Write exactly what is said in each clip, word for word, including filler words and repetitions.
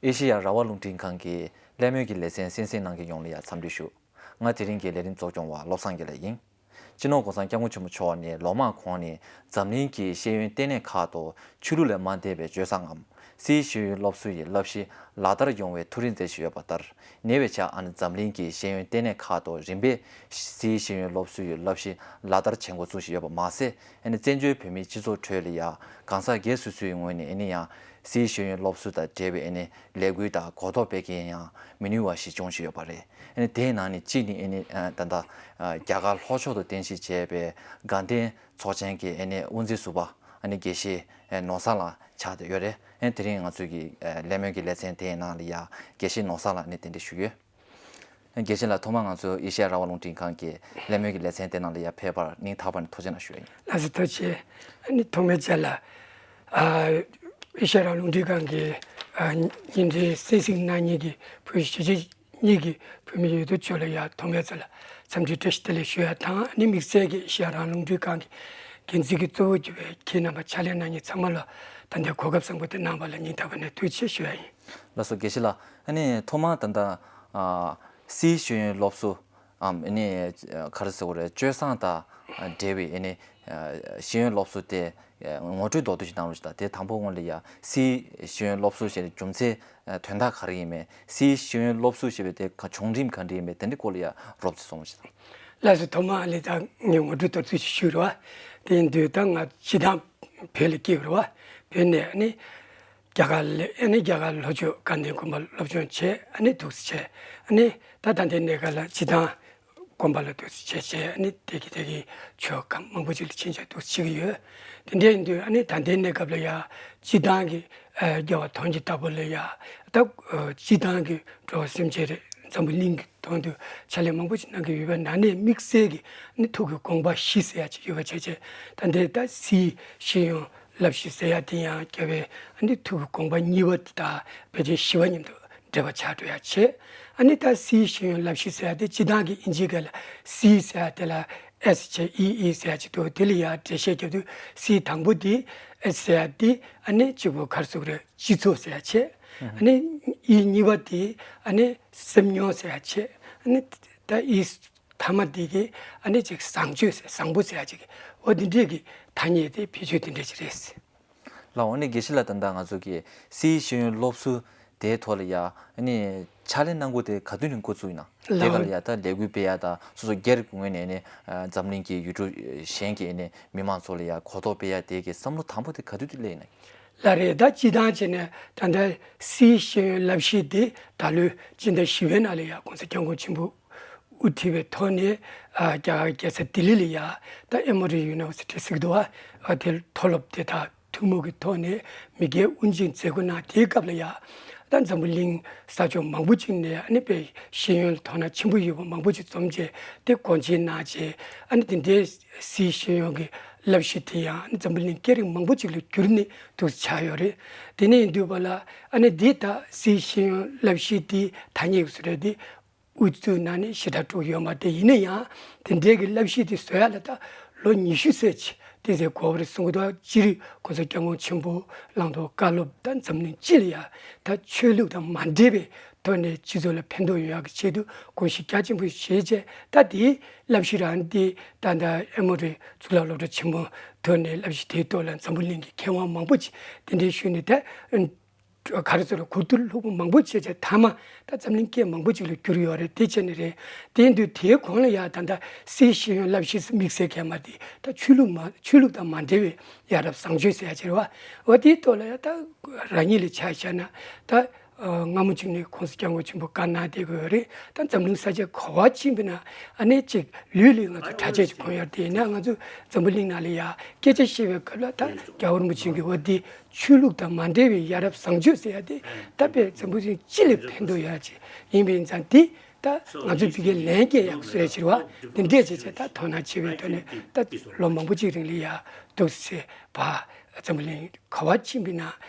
ཨེ་ཤེ་ཡ་རང་དབང་རླུང་འཕྲིན་ཁང་གི་གླེང་མོལ་གྱི་ལེ་ཚན་གསན་གཟིགས་གནང་མཁན་ཡོངས་ལ་ཡང་འཚམས་འདྲི་ཞུ། ང་དེ་རིང་གི་ལས་རིམ་གཙོ་སྐྱོང་བ་བློ་བཟང་དགེ་ལེགས་ཡིན། སྤྱི་ནོར་༸གོང་ས་༸སྐྱབས་མགོན་ཆེན་པོ་མཆོག་ནས་ལོ་མང་གོང་ནས་འཛམ་གླིང་གི་ཤེས་ཡོན་ལྟེ་གནས་ཁག་ཏུ་ཆོས་ལུགས་ལས་མ་འདས་པའི་སྤྱོད་བཟང་ངམ་སིའི་ཤེས་ཡོན་སློབ་གསོ་ཡི་བསླབ་གཞི་ལག་བསྟར་ཡོང་བའི་ཐུགས་རེ་མཛད་བཞིན་ཡོད་པ་ལྟར། ཉེ་བའི་ཆར་ཨ་ནི་འཛམ་གླིང་གི་ཤེས་ཡོན་ལྟེ་གནས་ཁག་ཏུ་རིམ་པས་སིའི་ཤེས་ཡོན་སློབ་གསོ་ཡི་བསླབ་གཞི་ལག་བསྟར་བྱེད་འགོ་བཙུགས་བཞིན་ཡོད་པ་མ་ཟད། ཨ་ནི་བཙན་བྱོལ་བོད་མིའི་སྤྱི་ཚོགས་ཁྲོད་ལ་ཡང་གང་ཟག་སྒེར་སོ་སོའི་ངོས་ནས་ཨ་ནི་ཡང་སིའི་ཤེས་ཡོན་སློབ་གསོ་དང་འབྲེལ་བའི་ཨ་ནི་ལས་འགུལ་དང་གོ་རྟོགས་སྤེལ་མཁན་ཡང་མི་ནུས་པ་ཞིག་འབྱུང་བཞིན་ཡོད་པ་རེད། ཨ་ནི་དེའི་ནང་ནས་གཅིག་ནི་ཨ་ནི་ཨ་ད་ལྟ་ཨ་རྒྱ་གར་ལྷོ་ཕྱོགས་དུ་རྟེན་གཞི་བྱས་པའི་དགའ་ལྡན་ཚོགས་ཆེན་གྱི་ཨ་ནི་དབུ་འཛིན་ཟུར་པ་ཨ་ནི་དགེ་བཤེས་ཨ་ནོར་བཟང་ལགས་ཆགས་བསྡད་ཡོད་རེད། ཨ་ནི་དེ་རིང་ང་ཚོའི་གི་ཨ་གླེང་མོལ་གྱི་ལེ་ཚན་དེའི་ནང་ལ་ཡང་དགེ་བཤེས་ནོར་བཟང་ལགས་ཨ་ནི་གདན་འདྲེན་ཞུས་ཡོད། དགེ་བཤེས་ལགས་ཐོག་མར་ང་ཚོ་ཨེ་ཤེ་ཡ་རང་དབང་རླུང་འཕྲིན་ཁང་གི་གླེང་མོལ་གྱི་ལེ་ཚན་དེ་ནང་ལ་ཡང་ཕེབས་པར་སྙིང་ཐག་པ་ནས་ཐུགས་རྗེ་གནང་ཞུ་ཡ་ཡིན། ལགས་སོ་ཐུགས་རྗེ་ཆེ། ཨ་ནི་ཐོག་མའི་ཆ་ལ་ཨ་ཨེ་ཤེ་ཡ་རང་དབང་རླུང་འཕྲིན་ཁང་གི་ཨ་བརྙན་འཕྲིན་གསན་གཟིགས་གནང་མཁན་གྱི་བོད་གཞིས་བྱེས་གཉིས་ཀྱི་བོད་མི་ཡོད་དོ་ཅོག་ལ་ཡང་ཐོག་མའི་ཆ་ལ་འཚམས་འདྲི་བཀྲ་ཤིས་བདེ་ལེགས་ཞུ་ཡ་དང་། ཨ་ནི་དམིགས་བསལ་གྱི་ཨེ་ཤེ་ཡ་རང་དབང་རླུང་འཕྲིན་ཁང་གི་འགན་འཛིན་གྱི་གཙོ་བོ་གྱུར་པའི་ཁྱེད་རྣམ་པ་ཕྱག་ལས་གནང་མཁན་ཚང་མ་ལ་ད་ལྟའི་གོ་སྐབས་བཟང་པོ་དེ་གནང་བ་ལ་སྙིང་ཐག་པ་ནས་ཐུགས་རྗེ་ཆེ་ཞུ་ཡ་ཡིན། ལགས་སོ་དགེ་བཤེས་ལགས། ཨ་ནི་ཐོག་མར་ད་ལྟ་ཨ་སིའི་ཤེས་ཡོན་སློབ་གསོ་ཨམ་ཨ་ནི་ག་རེ་ཟེར་དགོས་རེད། སྤྱོད་བཟང་དང་འབྲེལ་བའི་ཨ་ནི་ཤེས་ཡོན་སློབ་གསོ་དེ་ངོ་སྤྲོད་མདོར་བསྡུས་ཤིག་གནང་རོགས་ཞུ་དང་། དེ་དང་པོ་སྔོན་ལ་ཡ་སིའི་ཤེས་ཡོན་སློབ་གསོ་ཞེས་རྒྱུ་མཚན་དོན་དག་ག་རེ་ཡིན་མིན། སིའི་ཤེས་ཡོན་སློབ་གསོ་ཞེས་པའི་དེ་བྱུང་རིམ་ག་འདྲ་ཡིན་མིན་དེ་འདྲའི་སྐོར་ལ་ཡ་རོབ་ཙམ་གསུང་རོགས་ཞུ་དང་། ལགས་སོ། ཐོག་མ་ལ་ད་ངས་ངོ་སྤྲོད་མདོར་བསྡུས་ཤིག་ཞུ་རོགས། དེ་ཡིན་དུས་ད་ང་སྤྱི་བཏང་བོད་ལ་སྐྱེས་པ་རེད་བ། བོད་ནས་ཨ་ནི་རྒྱ་གར་ལ་ཨ་ནི་རྒྱ་གར་ལྷོ་ཕྱོགས་དགའ་ལྡན་དགོན་པར་སློབ་སྦྱོང་བྱས། ཨ་ནི་འདུག་སེ་བྱས། ཨ་ནི་ད་ད་ལྟའི་གནས་སྐབས་ལ་སྤྱི་བཏང་དགོན་པ་ལ་འདུག་སེ་བྱས་བྱས། ཨ་ནི་དེ་གི་དེ་གི་ཆོས་ཁང་མང་པོ་ཅིག་ལ་ཕྱིན་བྱས་འདུག་སེ་བྱེད་ཀྱི་ཡོད། དེ་འདྲ་ཡིན་དུས་ཨ་ནི་ད་ལྟའི་གནས་སྐབས་ལ་ཡ་སྤྱི་བཏང་གི་ཨ་རྒྱལ་བ་ཐམས་ཅད་བདག་པོ་ལ་ཡ་ད་ཨ་སྤྱི་བཏང་གི་འགྲོ་བ་སེམས་ཅན་རེད། འཛམ་བུ་གླིང་གི་དོན་དུ་ཕྱག་ལས་མང་པོ་ཞིག་གནང་གི་ཡོད་པའི་ནང་ནས་དམིགས་བསལ་གྱི་ནི་ཐུགས་ཀྱི་དགོངས་པ་བཞི་ཟེར་ཡ་ཅིག་ཡོད་པ་བྱས་བྱས། ད་ལྟའི་ད་སིའི་ཤེས་ཡོན་བསླབ་གཞི་ཟེར་ཡ་དེ་ཡང་རྒྱལ་བའི་ནི་ཐུགས་ཀྱི་དགོངས་པ་གཉིས་པ་དེ་དང་དཔེ་ཆའི་བཞི་པ་མཉམ་དུ་འབྲེལ་བ་ཆགས་འགྲོ་ཡ་བྱས། ཨ་ནི་ད་སིའི་ཤེས་ཡོན་བསླབ་གཞི་ཟེར་ཡ་དེ་སྤྱི་བཏང་གི་ཨིན་ཇིའི་སྐད་ལ་སི་ཟེར་ཡ་དེ་ལ་ཨེས་བྱས་ཨི་ཨི་ཟེར་ཡ་ཅིག་འདུག་དེ་ལ་ཡ་འགྲེལ་བཤད་རྒྱབ་དུས་སི་དང་པོ་དེ་ཨེས་ཟེར་ཡ་དེ་ཨ་ནི་གཅིག་པོ་ག་རེ་ཟེར་དགོས་རེད། སྤྱི་ཚོགས་ཟེར་ཡ་བྱས། ཨ་ནི་ཨི་གཉིས་པ་དེ་ཨ་ནི་སེམས་མྱོང་ཟེར་ཡ་བྱས། ཨ་ནི་ད་ཨི་ཐ་མ་དེ་གི་ཨ་ནི་ཅིག་བཟང་སྤྱོད་ཟེར་བཟང་པོ་ཟེར་ཡ་ཅིག་འོ་དེ་འདྲས་ཀྱི་ཐ་སྙད་དེ་བེད་སྤྱོད་དེ་འདྲས་ཅིག་རེད། ལགས་འོ་ནི་དགེ་བཤེས་ལགས། ད་ལྟ་ང་ཚོ་གི་སིའི་ཤེས་ཡོན་སློབ་གསོ་དེའི་ཐོག་ལ་ཡ་ཨ་ནི་ཕྱག་ལས་གནང་སྒོ་དེ་ག་དུས་ནས་འགོ་བཙུགས་ཡིན་ན། དེ་ལགས་ག་ལ་ཡ་ད་ལས་འགུལ་སྤེལ་ཡ་དང་སོ་སོ་སྒེར་གྱི་ངོས་ནས་ནི་ཨ་འཛམ་གླིང་གི་ཡུལ་གྲུ་གཞན་གྱི་ནི་མི་མང་ཚོ་ལ་ཡ་གོ་རྟོགས་སྤེལ་ཡ་དེ་གི་བསམ་བློ་དང་པོ་དེ་ག་དུས་དུ་སླེབས་ཡིན་ན། ལགས་རེད། ད་སྤྱི་བཏང་བྱས་ནས་ད་ལྟ་སིའི་ཤེས་ཡོན་བསླབ་གཞི་དེ་ད་ལོའི་སྤྱི་ཟླ་བཞི་པའི་ནང་ལ་ཡ་༸གོང་ས་༸སྐྱབས་མགོན་ཆེན་པོ་དབུ་ཁྲིད་པའི་ཐོག་ནས་ཨ་རྒྱ་གར་རྒྱལ་ས་ལྡི་ལི་ལ་ཡ་ད་ཨེ་མོ་རི་ཡུ་ནི་ཝར་སི་ཊི་ཟེར་གྱི་འདུག་བ། ཨ་དེ་མཐོ་སློབ་དེ་དག་ཐུན་མོང་གི་ཐོག་ནས་མི་སྒེར་དབུ་འབྱེད་མཛད་སྒོ་གནང་། དེའི་སྐབས་ལ་ཡ་ད་འཛམ་བུ་གླིང་ས་ཕྱོགས་མང་པོ་ཅིག་ནས་ཨ་ནི་དཔེ་ཤེས་ཡོན་ལ་དོ་སྣང་ཆེན་པོ་ཡོད་པ་མང་པོ་ཅིག་འཛོམས་བྱས་དེ་སྒོ་འབྱེད་གནང་བྱས། ཨ་ནི་དེ་འདྲའི་སིའི་ཤེས་ཡོན་གྱི་བསླབ་གཞི་དེ་ཡང་ཨ་ནི་འཛམ་བུ་གླིང་སྐད་རིགས་མང་པོ་ཅིག་ལ་བསྒྱུར་ནས་འདུག་ཆགས་ཡོད་རེད། དེ་ནས་ཡིན་དུས་བ་ལ་ཨ་ནི་འདི་ད་སིའི་ཤེས་ཡོན་བསླབ་གཞི་དེ་ཐ་སྙད་ཀྱི་བཟོ་གྲྭ་དེ་དབུ་བཙུགས་གནང་ནས་ཞེ་དྲག་འགྲོ་གི་ཡོད་མ་རེད། ཡིན་ན་ཡང་དེ་འདྲའི་གི་བསླབ་གཞི་དེ་བཟོ་ཡ་ལ་ད་ལོ་ཉི་ཤུ་ཙམ་ཅིག་དེ་ཚོའི་འགོར་བ་རེད་གསུང་གི་འདུག་སྤྱིར་༸གོང་ས་༸སྐྱབས་མགོན་ཆེན་པོ་བླང་དོར་བཀའ་སློབ་ད་འཛམ་གླིང་སྤྱི་ལ་ཡ་ད་ཆོས་ལུགས་དང་མ་འབྲེལ་བའི་ཐོག་ནས་སྤྱི་ཚོགས་ལ་ཕན་ཐོགས་ཡོང་ཡག་གི་ཆེད་དུ་དགོངས་གཞི་རྒྱ་ཆེན་པོ་བཞེས་བྱས། ད་དེའི་བསླབ་གཞི་རང་དེ་ད་ལྟ་ཨེ་མོ་རི་གཙུག་ལག་སློབ་གྲྭ་ཆེན་མོའི་ཐོག་ནས་བསླབ་གཞི་དེའི་ཐོག་ལ་འཛམ་བུ་གླིང་གི་མཁས་དབང་མང་པོ་ཅིག་དེ་འདྲའི་ཞུས་ནས་ད་ག་རེ་ཟེར་རོ། གོ་བསྡུར་ལྷུག་པོ་མང་པོ་བྱས་བྱས་མཐའ་མ་ད་འཛམ་གླིང་སྐད་མང་པོ་ཅིག་ལ་བསྒྱུར་ཡོད་རེད། དེ་བྱས་ནས་རེད། དེ་ཡིན་དུས་དེའི་གོང་ལ་ཡ་ད་ལྟ་སིའི་ཤེས་ཡོན་བསླབ་གཞི་དམིགས་བསལ་གྱི་མ་དེ་ད་ཆོས་ལུགས་མ་ཆོས་ལུགས་དང་མ་འབྲེལ་བའི་ཡ་རབས་བཟང་སྤྱོད་ཟེར་ཡ་ཅིག་རེད་བ། འོ་དེའི་ཐོག་ལ་ཡ་ད་རང་ཉིད་ལ་ཆ་བཞག་ན་ད་སྔ་མོ་ཅིག་ནས་༸གོང་ས་༸སྐྱབས་མགོན་ཆེན་པོ་བཀའ་གནང་བསྡད་ཀྱི་ཡོད་རེད། ད་འཛམ་གླིང་ས་ཆ་ག་བ་ཕྱིན་པ་ན་ཨ་ནི་ཅིག་ལུས་ལ་ང་ཚོ་གྲྭ་ཆས་ཅིག་གོན་ཡོད་རེད། དེ་ཡིན་ན་ང་ཚོ་འཛམ་བུ་གླིང་ནང་ལ་ཡ་སྐད་ཆ་བཤད་པའི་སྐབས་ལ་ད་རྒྱལ་བ་རིན་པོ་ཆེ་གི་འོ་དེ་ཆོས་ལུགས་དང་མ་འབྲེལ་བའི་ཡ་རབས་བཟང་སྤྱོད་ཟེར་ཡ་དེ་ད་དཔེ་འཛམ་བུ་གླིང་སྤྱི་ལ་ཕན་ཐོགས་ཡ་ཅིག་ཡིན་པ་ཡིན་ཙང་། དེ་ད་ང་ཚོས་ཕ་གིར་ལན་སྐྱེལ་ཡག་བཟོ་ཡ་ཕྱིར་བ་དེ་འདྲས་བྱས་བྱས་ད་དོ་སྣང་ཆེ་བའི་ཐོག་ནས་ད་ལོ་མང་པོ་ཅིག་རིང་ལ་ཡ་འདུག་སེ་བ་འཛམ་བུ་གླིང་ག་བ་ཕྱིན་པ་ན་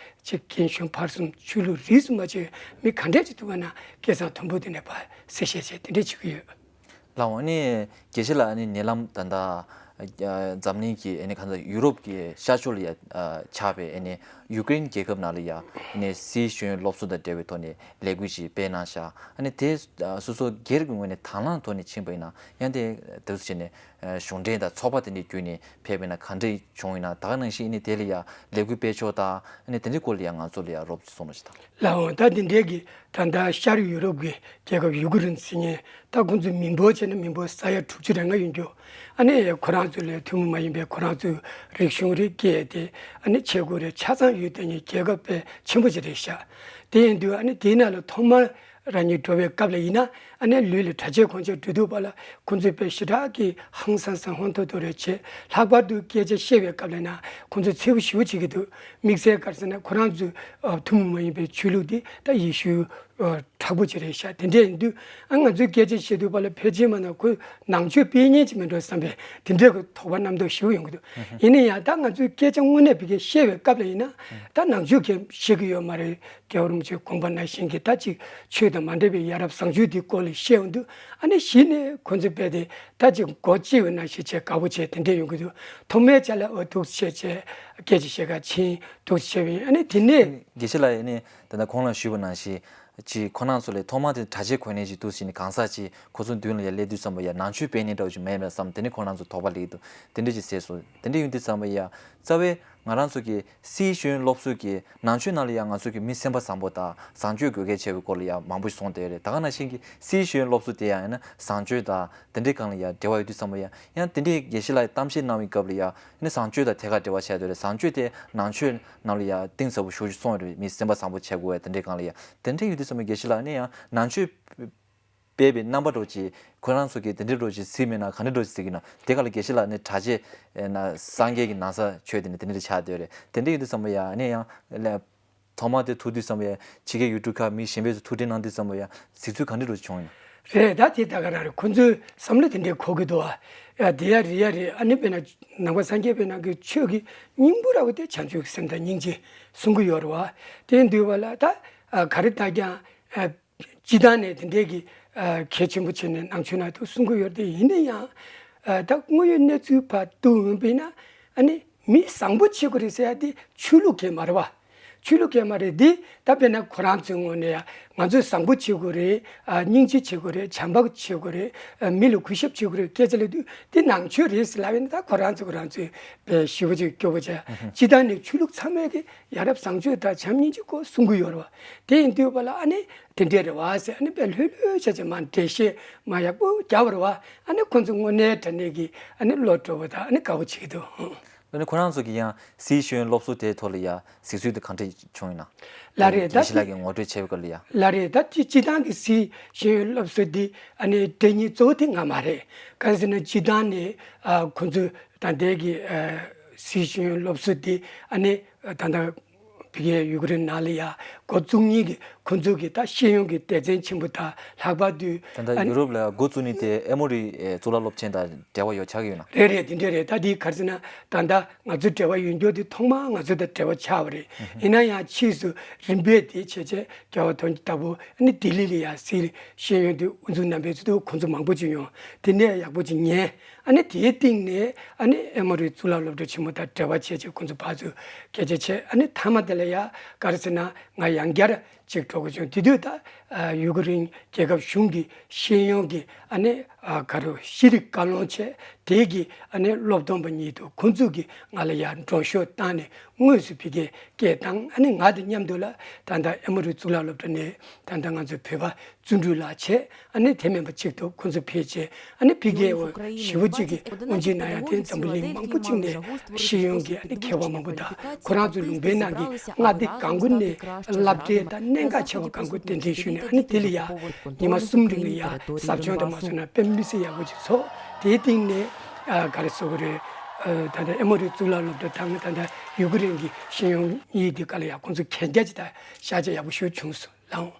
ཅིག་རྒན་གཞོན་བར་གསུམ་ཆོས་ལུགས་རིས་སུ་མ་ཆད་པའི་མི་ག་འདྲས་ཅིག་འདུག་པ་ན་སྐད་གསང་མཐོན་པོ་དེ་ནས་བ་གསལ་བཤད་བྱས་དེ་འདྲས་བྱེད་ཀྱི་ཡོད། ལགས་འོ་ནི་དགེ་བཤེས་ལགས། ཨ་ནི་ཉེ་ལམ་ད་ལྟ་ཨ་འཛམ་གླིང་གི་ཨ་ནི་གང་ལྟར་ཡུ་རོབ་ཀྱི་ཤར་ཕྱོགས་ལ་ཡ་ཨ་ཆགས་པའི་ཨ་ནི་ ཡུ་ཀེ་རེན་རྒྱལ་ཁབ་ནང་ལ་ཡ་ནས་སིའི་ཤེས་ཡོན་སློབ་གསོ་དང་འབྲེལ་བའི་ཐོག་ནས་ལས་འགུལ་ཞིག་སྤེལ་གནང་ཤག་ཨ་ནི་དེ་སོ་སོ་སྒེར་གྱི་ངོས་ནས་དང་བླངས་ཐོག་ནས་ཕྱིན་པ་ཡིན་ན་ཡང་དེ་དེ་ཚོ་བྱས་ནས་གཞུང་འབྲེལ་དང་ཚོགས་པ་དེ་འདྲའི་བརྒྱུད་ནས་ཕེབས་པ་ཡིན་ན་ག་འདྲ་བྱུང་ཡིན་ན། ད་ག་ནང་བཞིན་ཨ་ནི་དེ་ལ་ཡ་ལས་འགུལ་སྤེལ་ཕྱོགས་དང་ཨ་ནི་དེ་འདྲའི་སྐོར་ལ་ཡ་ང་ཚོ་ལ་ཡ་རོབ་ཙམ་གསུང་རོགས་ཞུ་དང་། ལགས་འོང་། ད་འདི་འདྲའི་གི་ད་ལྟ་ཤར་ཡུ་རོབ་ཀྱི་རྒྱལ་ཁབ་ཡུ་ཀེ་རེན་ཟེར་མཁན་ད་ཁོང་ཚོའི་མི་འབོར་བྱས་ན་མི་འབོར་ས་ཡ་དྲུག་ཅུ་རེ་ལྔ་ཡོད་རྒྱུ། ཨ་ནི་ཁོ་རང་ཚོ་ལས་ཐུན་མོང་མ་ཡིན་པའི་ཁོ་རང་ཚོའི་རིག་གཞུང་རེད། སྐད་དེ་ཨ་ནི་ཆས་གོས་རེད། ཆ་ཚང་ཡོད་དེ་ནི་རྒྱལ་ཁབ་དཔེ་ཆེན་པོ་ཅིག་རེད་ཤག་དེ་ཡིན་དུས་ཨ་ནི་དེའི་ནང་ལ་ཐོག་མར་རང་ཉིད་འགྲོ་བའི་སྐབས་ལ་ཡིན་ན་ཨ་ནི་ལུས་ལ་གྲྭ་ཆས་གོན་ཆས་འགྲོ་དུས་པ་ལ་ཁོང་ཚོས་དཔེ་ཞེ་དྲག་གི་ཧང་སང་སང་ཧོན་ཐོར་ཐོར་རེ་བྱེད། ལྷག་པར་དུ་སྐད་ཆ་བཤད་པའི་སྐབས་ལ་ཡིན་ན་ཁོང་ཚོས་འཚེར་པོ་ཞེ་པོ་བྱེད་ཀྱི་འདུག་དམིགས་བསལ་ག་རེ་ཟེར་ན་ཁོ་རང་ཚོའི་ཨ་ཐུན་མོང་མ་ཡིན་པའི་ཆོས་ལུགས་འདི་ད་ཡེ་ཤུ་ཨ་དྲག་པོ་ཅིག་རེད་ཤག་དེ་འདྲ་ཡིན་དུས་ཨ་ང་ཚོས་སྐད་ཆ་བཤད་དུས་པ་ལ་ཕལ་ཆེར་མ་ན་ཁོས་ནང་ཆོས་སྤེལ་མཁན་ཅིག་མིན་འགྲོ་བསམ་པའི་དེ་འདྲའི་གི་དོགས་པ་རྣམ་རྟོག་ཞེ་པོ་ཡོང་གི་འདུག་ཡིན་ན་ཡང་ད་ང་ཚོས་སྐད་ཆ་དངོས་གནས་བི་གའི་བཤད་པའི་སྐབས་ལ་ཡིན་ན་ད་ནང་ཆོས་གང་བཤད་ཀྱི་ཡོད་མ་རེད། རྒྱལ་བ་རིན་པོ་ཆེའི་དགོངས་པ་ནང་བཞིན་གྱི་ད་ཅིག་ཆོས་དང་མ་འདྲེས་པའི་ཡ་རབས་བཟང་སྤྱོད་དེའི་སྐོར་ལ་བཤད་ཡོང་དུས་ཨ་ནི་གཞི་ནས་ཁོ་ཚོས་རྦད་དེ་ད་ཅིག་མགོ་བཅད་པའི་ནང་བཞིན་བྱས་དགའ་པོ་བྱས་དེ་འདྲས་ཡོང་གི་འདུག་ཐོག་མའི་ཆ་ལ་འོ་འདུག་བྱས་བྱས་སྐད་ཆ་བཤད་ག་ཕྱིན་འདུག་བྱས་པ་ཡིན། ཨ་ནི་དེ་ནས་དགེ་བཤེས་ལགས་ཡིན་ནི་ད་ལྟ་ཁོང་ལ་ཞུས་པ་ནང་བཞིན་ཅིག་ཁོ་རང་ཚོ་ལས་ཐོག་མ་དེ་གྲྭ་ཆས་གོན་ནས་ཅིག་འདུག་ཟིན་ནས་གང་ཟག་ཅིག་ཁོ་ཚོ་མདུན་ལ་ཡ་སླེབས་དུས་ཙམ་པ་ཡ་ནང་ཆོས་སྤེལ་ནས་འདྲ་བོ་ཅིག་མེད་མེད་བསམ། དེ་ནས་ཁོ་རང་ཚོ་དོགས་པ་སླེབས་འདུག་དེ་འདྲས་ཅིག་ཟེར་སོང་། དེ་འདྲས་ཡོང་དུས་ཙམ་པ་ཡ་རྩ་བའི་ང་རང་ཚོ་གི་སིའི་ཤེས་ཡོན་སློབ་གསོ་གི་ནང་ཆོས་ནང་ལ་ཡང་ང་ཚོ་གི་མི་སེམས་པ་བཟང་པོ་དང་བཟང་སྤྱོད་དགོས་གལ་ཆེ་བའི་སྐོར་ལ་ཡང་མང་པོ་ཞིག་གསུངས་བསྡད་ཡོད་རེད། ད་ག་ནང་བཞིན་གྱི་སིའི་ཤེས་ཡོན་སློབ་གསོ་དེ་ཡང་ཡིན་ན་བཟང་སྤྱོད་དང་དེ་འདྲའི་སྒང་ལ་ཡང་འབྲེལ་བ་ཡོད་དུས་ཙམ་པ་ཡང་ཡང་དེ་འདྲའི་དགེ་བཤེས་ལགས་གཏམ་བཤད་གནང་བའི་སྐབས་ལ་ཡང་ཡིན་ན་བཟང་སྤྱོད་དང་ཐད་ཀར་འབྲེལ་བ་བྱས་བསྡད་ཡོད་རེད། བཟང་སྤྱོད་དེ་ནང་ཆོས་ནང་ལ་ཡང་གཏིང་ཟབ་པོ་ཞེ་པོ་ཅིག་གསུངས་ཡོད་རེད། མི་སེམས་པ་བཟང་པོ་བྱེད་དགོས་པ་དེ་འདྲའི་སྒང་ལ་ཡང་དེ་འདྲའི་ཡོད་དུས་ཙམ་པ་དགེ་བཤེས་ལགས་ནས་ཡང་ནང་ཆོས་སྤེལ་བའི་རྣམ་པ་འདྲ་ཅིག་ཁོ་རང་ཚོ་གིས་དེ་འདྲའི་འདྲ་ཅིག་གཟིགས་མེད་ན་ག་འདྲ་འདྲ་ཅིག་གཟིགས་ཀྱི་ན། དེ་ག་ལ་དགེ་བཤེས་ལགས་ནི་གྲྭ་ཆས་ན་སངས་རྒྱས་ཀྱི་ན་བཟའ་མཆོད་དེ་ནི་དེ་འདྲ་ཆགས་བསྡད་རེད། དེ་འདྲ་ཡིན་དུས་ཙམ་པ་ཡ་ནི་ཡང་ལ་ཐོག་མ་དེ་ཐུག་དུས་ཙམ་པ་ཡ་ཕྱི་རྒྱལ་ཡུལ་གྲུ་ཁག་མི་གཞན་པས་ཚོ་ཐུག་འཕྲད་གནང་དུས་ཙམ་པ་ཡ་གཟིགས་ཚུལ་ག་འདྲ་འདྲ་བྱུང་ཡིན། རེད། ད་དེ་ད་ག་རང་རེད། ཁོ་ཚོའི་བསམ་བློ་དེ་འདྲའི་འཁོར་གི་འདུག་ཨ། ཡ་དེ་ཡ་རེད་ཡ་རེད། ཨ་ནི་དཔེར་ན་ནང་པ་སངས་རྒྱས་པའི་ནང་གི་ཆོས་ཀྱི་སྙིང་པོ་ར་བ་དེ་བྱང་ཆུབ་སེམས་དང་སྙིང་རྗེ་གསུང་གི་ཡོད་རེད་བ། དེ་ཡིན་དུས་བ་ལ་ད་ག་རེ་ད་ཀྱང་། སྤྱི་བཏང་ནས་དེ་འདྲའི་གི་ཨ་གལ་ཆེན་པོ་བྱས་ནས་ནང་ཆོས་ནང་དུ་གསུང་གི་ཡོད་རེད། དེ་ཡིན་ན་ཡང་ཨ་ད་དངོས་ཡོད་གནས་ཚུལ་ཕར་བསྡུ་འོང་པས་ན་ཨ་ནི་མི་བཟང་པོ་བྱེད་དགོས་རེད་ཟེར་ཡ་དེ་ཆོས་ལུགས་གལ་མ་རེད་བ། ཆོས་ལུགས་གལ་མ་རེད། འདི་ད་དཔེར་ན་ཁོ་རང་ཚོའི་ངོས་ནས་ཡ་ང་ཚོས་བཟང་པོ་བྱེད་དགོས་རེད། ཨ་སྙིང་རྗེ་བྱེད་དགོས་རེད། བྱམས་པ་བྱེད་དགོས་རེད། ཨ་མི་ལ་གུས་ཞབས་བྱེད་དགོས་རེད་སྐད་ཆ་ལབ་དུས་དེ་ནང་ཆོས་རེད་ཟེར་ལབ་ཡིན་ན་ད་ཁོ་རང་ཚོ་ཁོ་རང་ཚོའི་དཔེ་ཞེ་པོ་ཅིག་སྐྱོ་པོ་བྱས། སྤྱི་བཏང་ནས་ཆོས་ལུགས་ཚང་མས་གི་ཡ་རབས་བཟང་སྤྱོད་དང་བྱམས་སྙིང་རྗེ་སྐོར་གསུང་གི་ཡོད་རེད་བ། དེ་ཡིན་དུས་བ་ལ་ཨ་ནི་དེ་འདྲས་རེད་བ་ཟེར་ཨ་ནི་དཔེ་ལྷོད་ལྷོད་བྱས་བྱས་མ་འགྲེལ་བཤད་མ་ཡག་པོ་རྒྱབ་པ་རེད་བ། ཨ་ནི་ཁོ་ཚོ་དངོས་གནས་དྲང་གནས་ཀྱི་ཨ་ནི་བློ་སྤྲོ་བོ་དང་ཨ་ནི་དགའ་བོ་བྱེད་ཀྱི་འདུག་ཨ་ནི་ཁོ་རང་ཚོ་གི་ཡང་སིའི་ཤེས་ཡོན་སློབ་གསོ་དེའི་ཐོག་ལ་ཡང་གཟིགས་ཚུལ་དེ་གང་འདྲས་བྱུང་ཡོད་ན། ལགས་རེད། ད་དགེ་བཤེས་ལགས་ཀྱིས་ངོ་སྤྲོད་བྱས་པའི་སྐོར་ལ་ཡང་། ལགས་རེད། ད་སྤྱི་སྤྱི་བཏང་གི་སིའི་ཤེས་ཡོན་སློབ་གསོ་འདི་ཨ་ནི་དེ་ཉིད་གཙོ་བོ་དེ་ང་མ་རེད། གང་ཟེར་ན་སྤྱི་བཏང་ནས་ཨ་ཁོ་ཚོས་ད་ལྟའི་གི་ཨ་སིའི་ཤེས་ཡོན་སློབ་གསོ་འདི་ཨ་ནི་ད་ལྟ་བི་གའི་ཡུ་ཀེ་རེན་ནང་ལ་ཡ་འགོ་བཙུགས་མཁན་གྱི་ཁོ་ཚོ་གི་ད་ཤེས་ཡོན་གྱི་སྡེ་ཚན་ཆེན་པོ་དང་ལྷག་པར་དུ་ད་ལྟ་ཨ་ཡུ་རོབ་ལ་འགོ་བཙུགས་ནས་དེ་ཨེ་མོ་རི་གཙུག་ལག་སློབ་ཆེན་དང་འབྲེལ་བ་ཡོད་ཆགས་ཀྱི་ཡོད་ན། རེད་རེད། དེ་འདྲས་རེད། ད་འདི་ག་རེ་ཟེར་ན་ད་ལྟ་ང་ཚོ་འབྲེལ་བ་ཡོད་མཁན་དེ་ཐོག་མར་ང་ཚོ་དང་འབྲེལ་བ་ཆགས་པ་རེད། ཡིན་ན་ཡང་ཕྱིས་སུ་རིམ་པས་དེ་བྱས་བྱས་རྒྱལ་བ་དོན་གྱི་བདག་པོ་ཨ་ནི་ལྡི་ལི་ལ་ཡ་སིའི་ཤེས་ཡོན་དེ་དབུ་འཛུགས་གནང་པའི་ཚུལ་དུ་ཁོང་ཚོ་མང་པོ་ཅིག་ཡོང་། དེ་ནས་ཡག་པོ་ཅིག་ཉན། ཨ་ནི་དེའི་སྟེང་ནས་ཨ་ནི་ཨེ་མོ་རི་གཙུག་ལག་སློབ་གྲྭ་ཆེན་མོ་དང་འབྲེལ་བ་བྱས་བྱས་ཁོང་ཚོ་ཕར་ཚུར་སྐད་ཆ་བྱས། ཨ་ནི་མཐའ་མ་དེ་ལ་ཡ་ག་རེ་ཟེར་ན་ང་ཡང་བསྐྱར་ཅིག་འགྲོ་དགོས་བྱུང་། དེ་དུས་ད་ཡུ་ཀེ་རེན་རྒྱལ་ཁབ་གཞུང་གི་ཤེས་ཡོན་གྱི་ཨ་ནི་ག་རེ་ཤེས་རིག་བཀའ་བློན་བྱས། དེ་གི་ཨ་ནི་སློབ་སྟོན་པ་ཉིད་དུ་ཁོང་ཚོ་གིས་ང་ལ་ཡར་མགྲོན་ཤོག་བཏང་ནས་དངོས་སུ་ཕ་གིར་སྐད་བཏང་། ཨ་ནི་ང་དང་མཉམ་དུ་ལ་ད་ལྟ་ཨེ་མོ་རི་གཙུག་ལག་སློབ་གྲྭ་ནས་ད་ལྟ་ང་ཚོའི་བོད་པ་བརྩོན་འགྲུས་ལགས་བྱས། ཨ་ནི་དེ་མིན་པ་གཅིག་ཏུ་ཁོང་ཚོ་ཕེབས་བྱས། ཨ་ནི་ཕ་གིའི་འོ་ཞེ་པོ་གཅིག་གི་སྔོན་ཆད་ན་ཡང་དེ་འཛམ་བུ་གླིང་མང་པོ་གཅིག་ནས་ཤེས་ཡོན་གྱི་ཨ་ནི་མཁས་པ་མང་པོ་དང་ཁོ་རང་ཚོའི་ལུང་པའི་ནང་གི་མངའ་སྡེ་གང་དགོས་ནས་སློབ་གྲྭའི་དང་གནད་འགག་ཆེ་བ་གང་དགོས་གདན་འདྲེན་ཞུས་ནས། ཨ་ནི་དེ་ལ་ཡ་ཉི་མ་གསུམ་རིང་ལ་ཡ་ཟབ་སྦྱོང་དུ་མ་སོང་ན་དཔེ་མི་སྲིད་ཡག་པོ་ཅིག་ཚོགས། དེའི་སྟེང་ནས་ཨ་ག་རེ་ཟེར་དགོས་རེད། ཨ་ད་ལྟ་ཨེ་མོ་རི་གཙུག་ལག་སློབ་གྲྭ་དང་ད་ལྟ་ཡུ་ཀེ་རེན་གྱི་ཤེས་ཡོན་གཉིས་དེ་ག་ལ་ཡ་ཁོང་ཚོ་གན་རྒྱ་ཅིག་དང་ཤ་ཚ་ཡག་པོ་ཞིག་བྱུང་སོང་། ལགས་འོང་།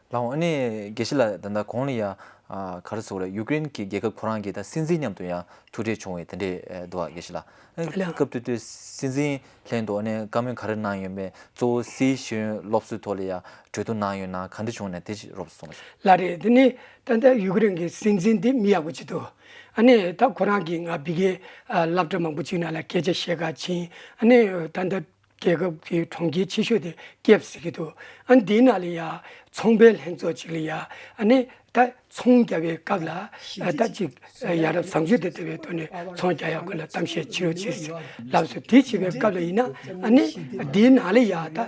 ལགས་འོང་། ཨ་ནི་དགེ་བཤེས་ལགས་ད་ལྟ་གོང་ལ་ཡ་ཨ་ག་རེ་ཟེར་དགོས་རེད། ཡུ་ཀེ་རེན་གྱི་རྒྱལ་ཁབ་ཁོ་རང་གི་ད་སྲིད་འཛིན་མཉམ་དུ་ཡང་ཐུག་འཕྲད་བྱུང་བའི་དེ་འདྲས་འདུག་པ་དགེ་བཤེས་ལགས། ཨ་ནི་ལགས། སྐབས་དེ་དུས་སྲིད་འཛིན་ལྷན་དུ་ཨ་ནི་བཀའ་མོལ་ག་རེ་གནང་ཡོད་མེད། གཙོ་བོ་སིའི་ཤེས་ཡོན་སློབ་གསོའི་ཐོག་ལ་ཡ་གྲོས་བསྡུར་གནང་ཡོད་ན་ག་འདྲ་བྱུང་ན་དེ་ཅིག་རོབ་ཙམ་གསུང་རོགས་ཞུ། ལགས་རེད། དེ་ནི་ད་ལྟ་ཡུ་ཀེ་རེན་གྱི་སྲིད་འཛིན་དེ་མི་ཡག་པོ་ཅིག་འདུག་ཨ་ནི་ད་ཁོ་རང་གིས་ང་ཕ་གིའི་ཨ་སློབ་གྲྭ་མང་པོ་ཅིག་ནང་ལ་སྐད་ཆ་བཤད་ག་ཕྱིན། ཨ་ནི་ད་ལྟ་ རྒྱལ་ཁབ་ཀྱི་གྲོང་ཁྱེར་ཆེ་ཤོས་དེ་ཀེབ་ཟེར་གྱི་འདུག་ཨ་ནི་འདིའི་ནང་ལ་ཡ་ཚོང་པའི་ལྷན་ཚོགས་ཅིག་ལ་ཡ་ཨ་ནི་ད་ཚོང་རྒྱག་པའི་སྐབས་ལ་ཨ་ད་ཅིག་ཡ་རབས་བཟང་སྤྱོད་དེ་ལྟ་བའི་ཐོག་ནས་ཚོང་རྒྱག་ཡག་སྐོར་ལ་གཏམ་བཤད་བྱེད་རོགས་བྱེད་ཟེར་ལབ་སོང་། དེ་བྱེད་པའི་སྐབས་ལ་ཡིན་ན་ཨ་ནི་འདིའི་ནང་ལ་ཡ་ད་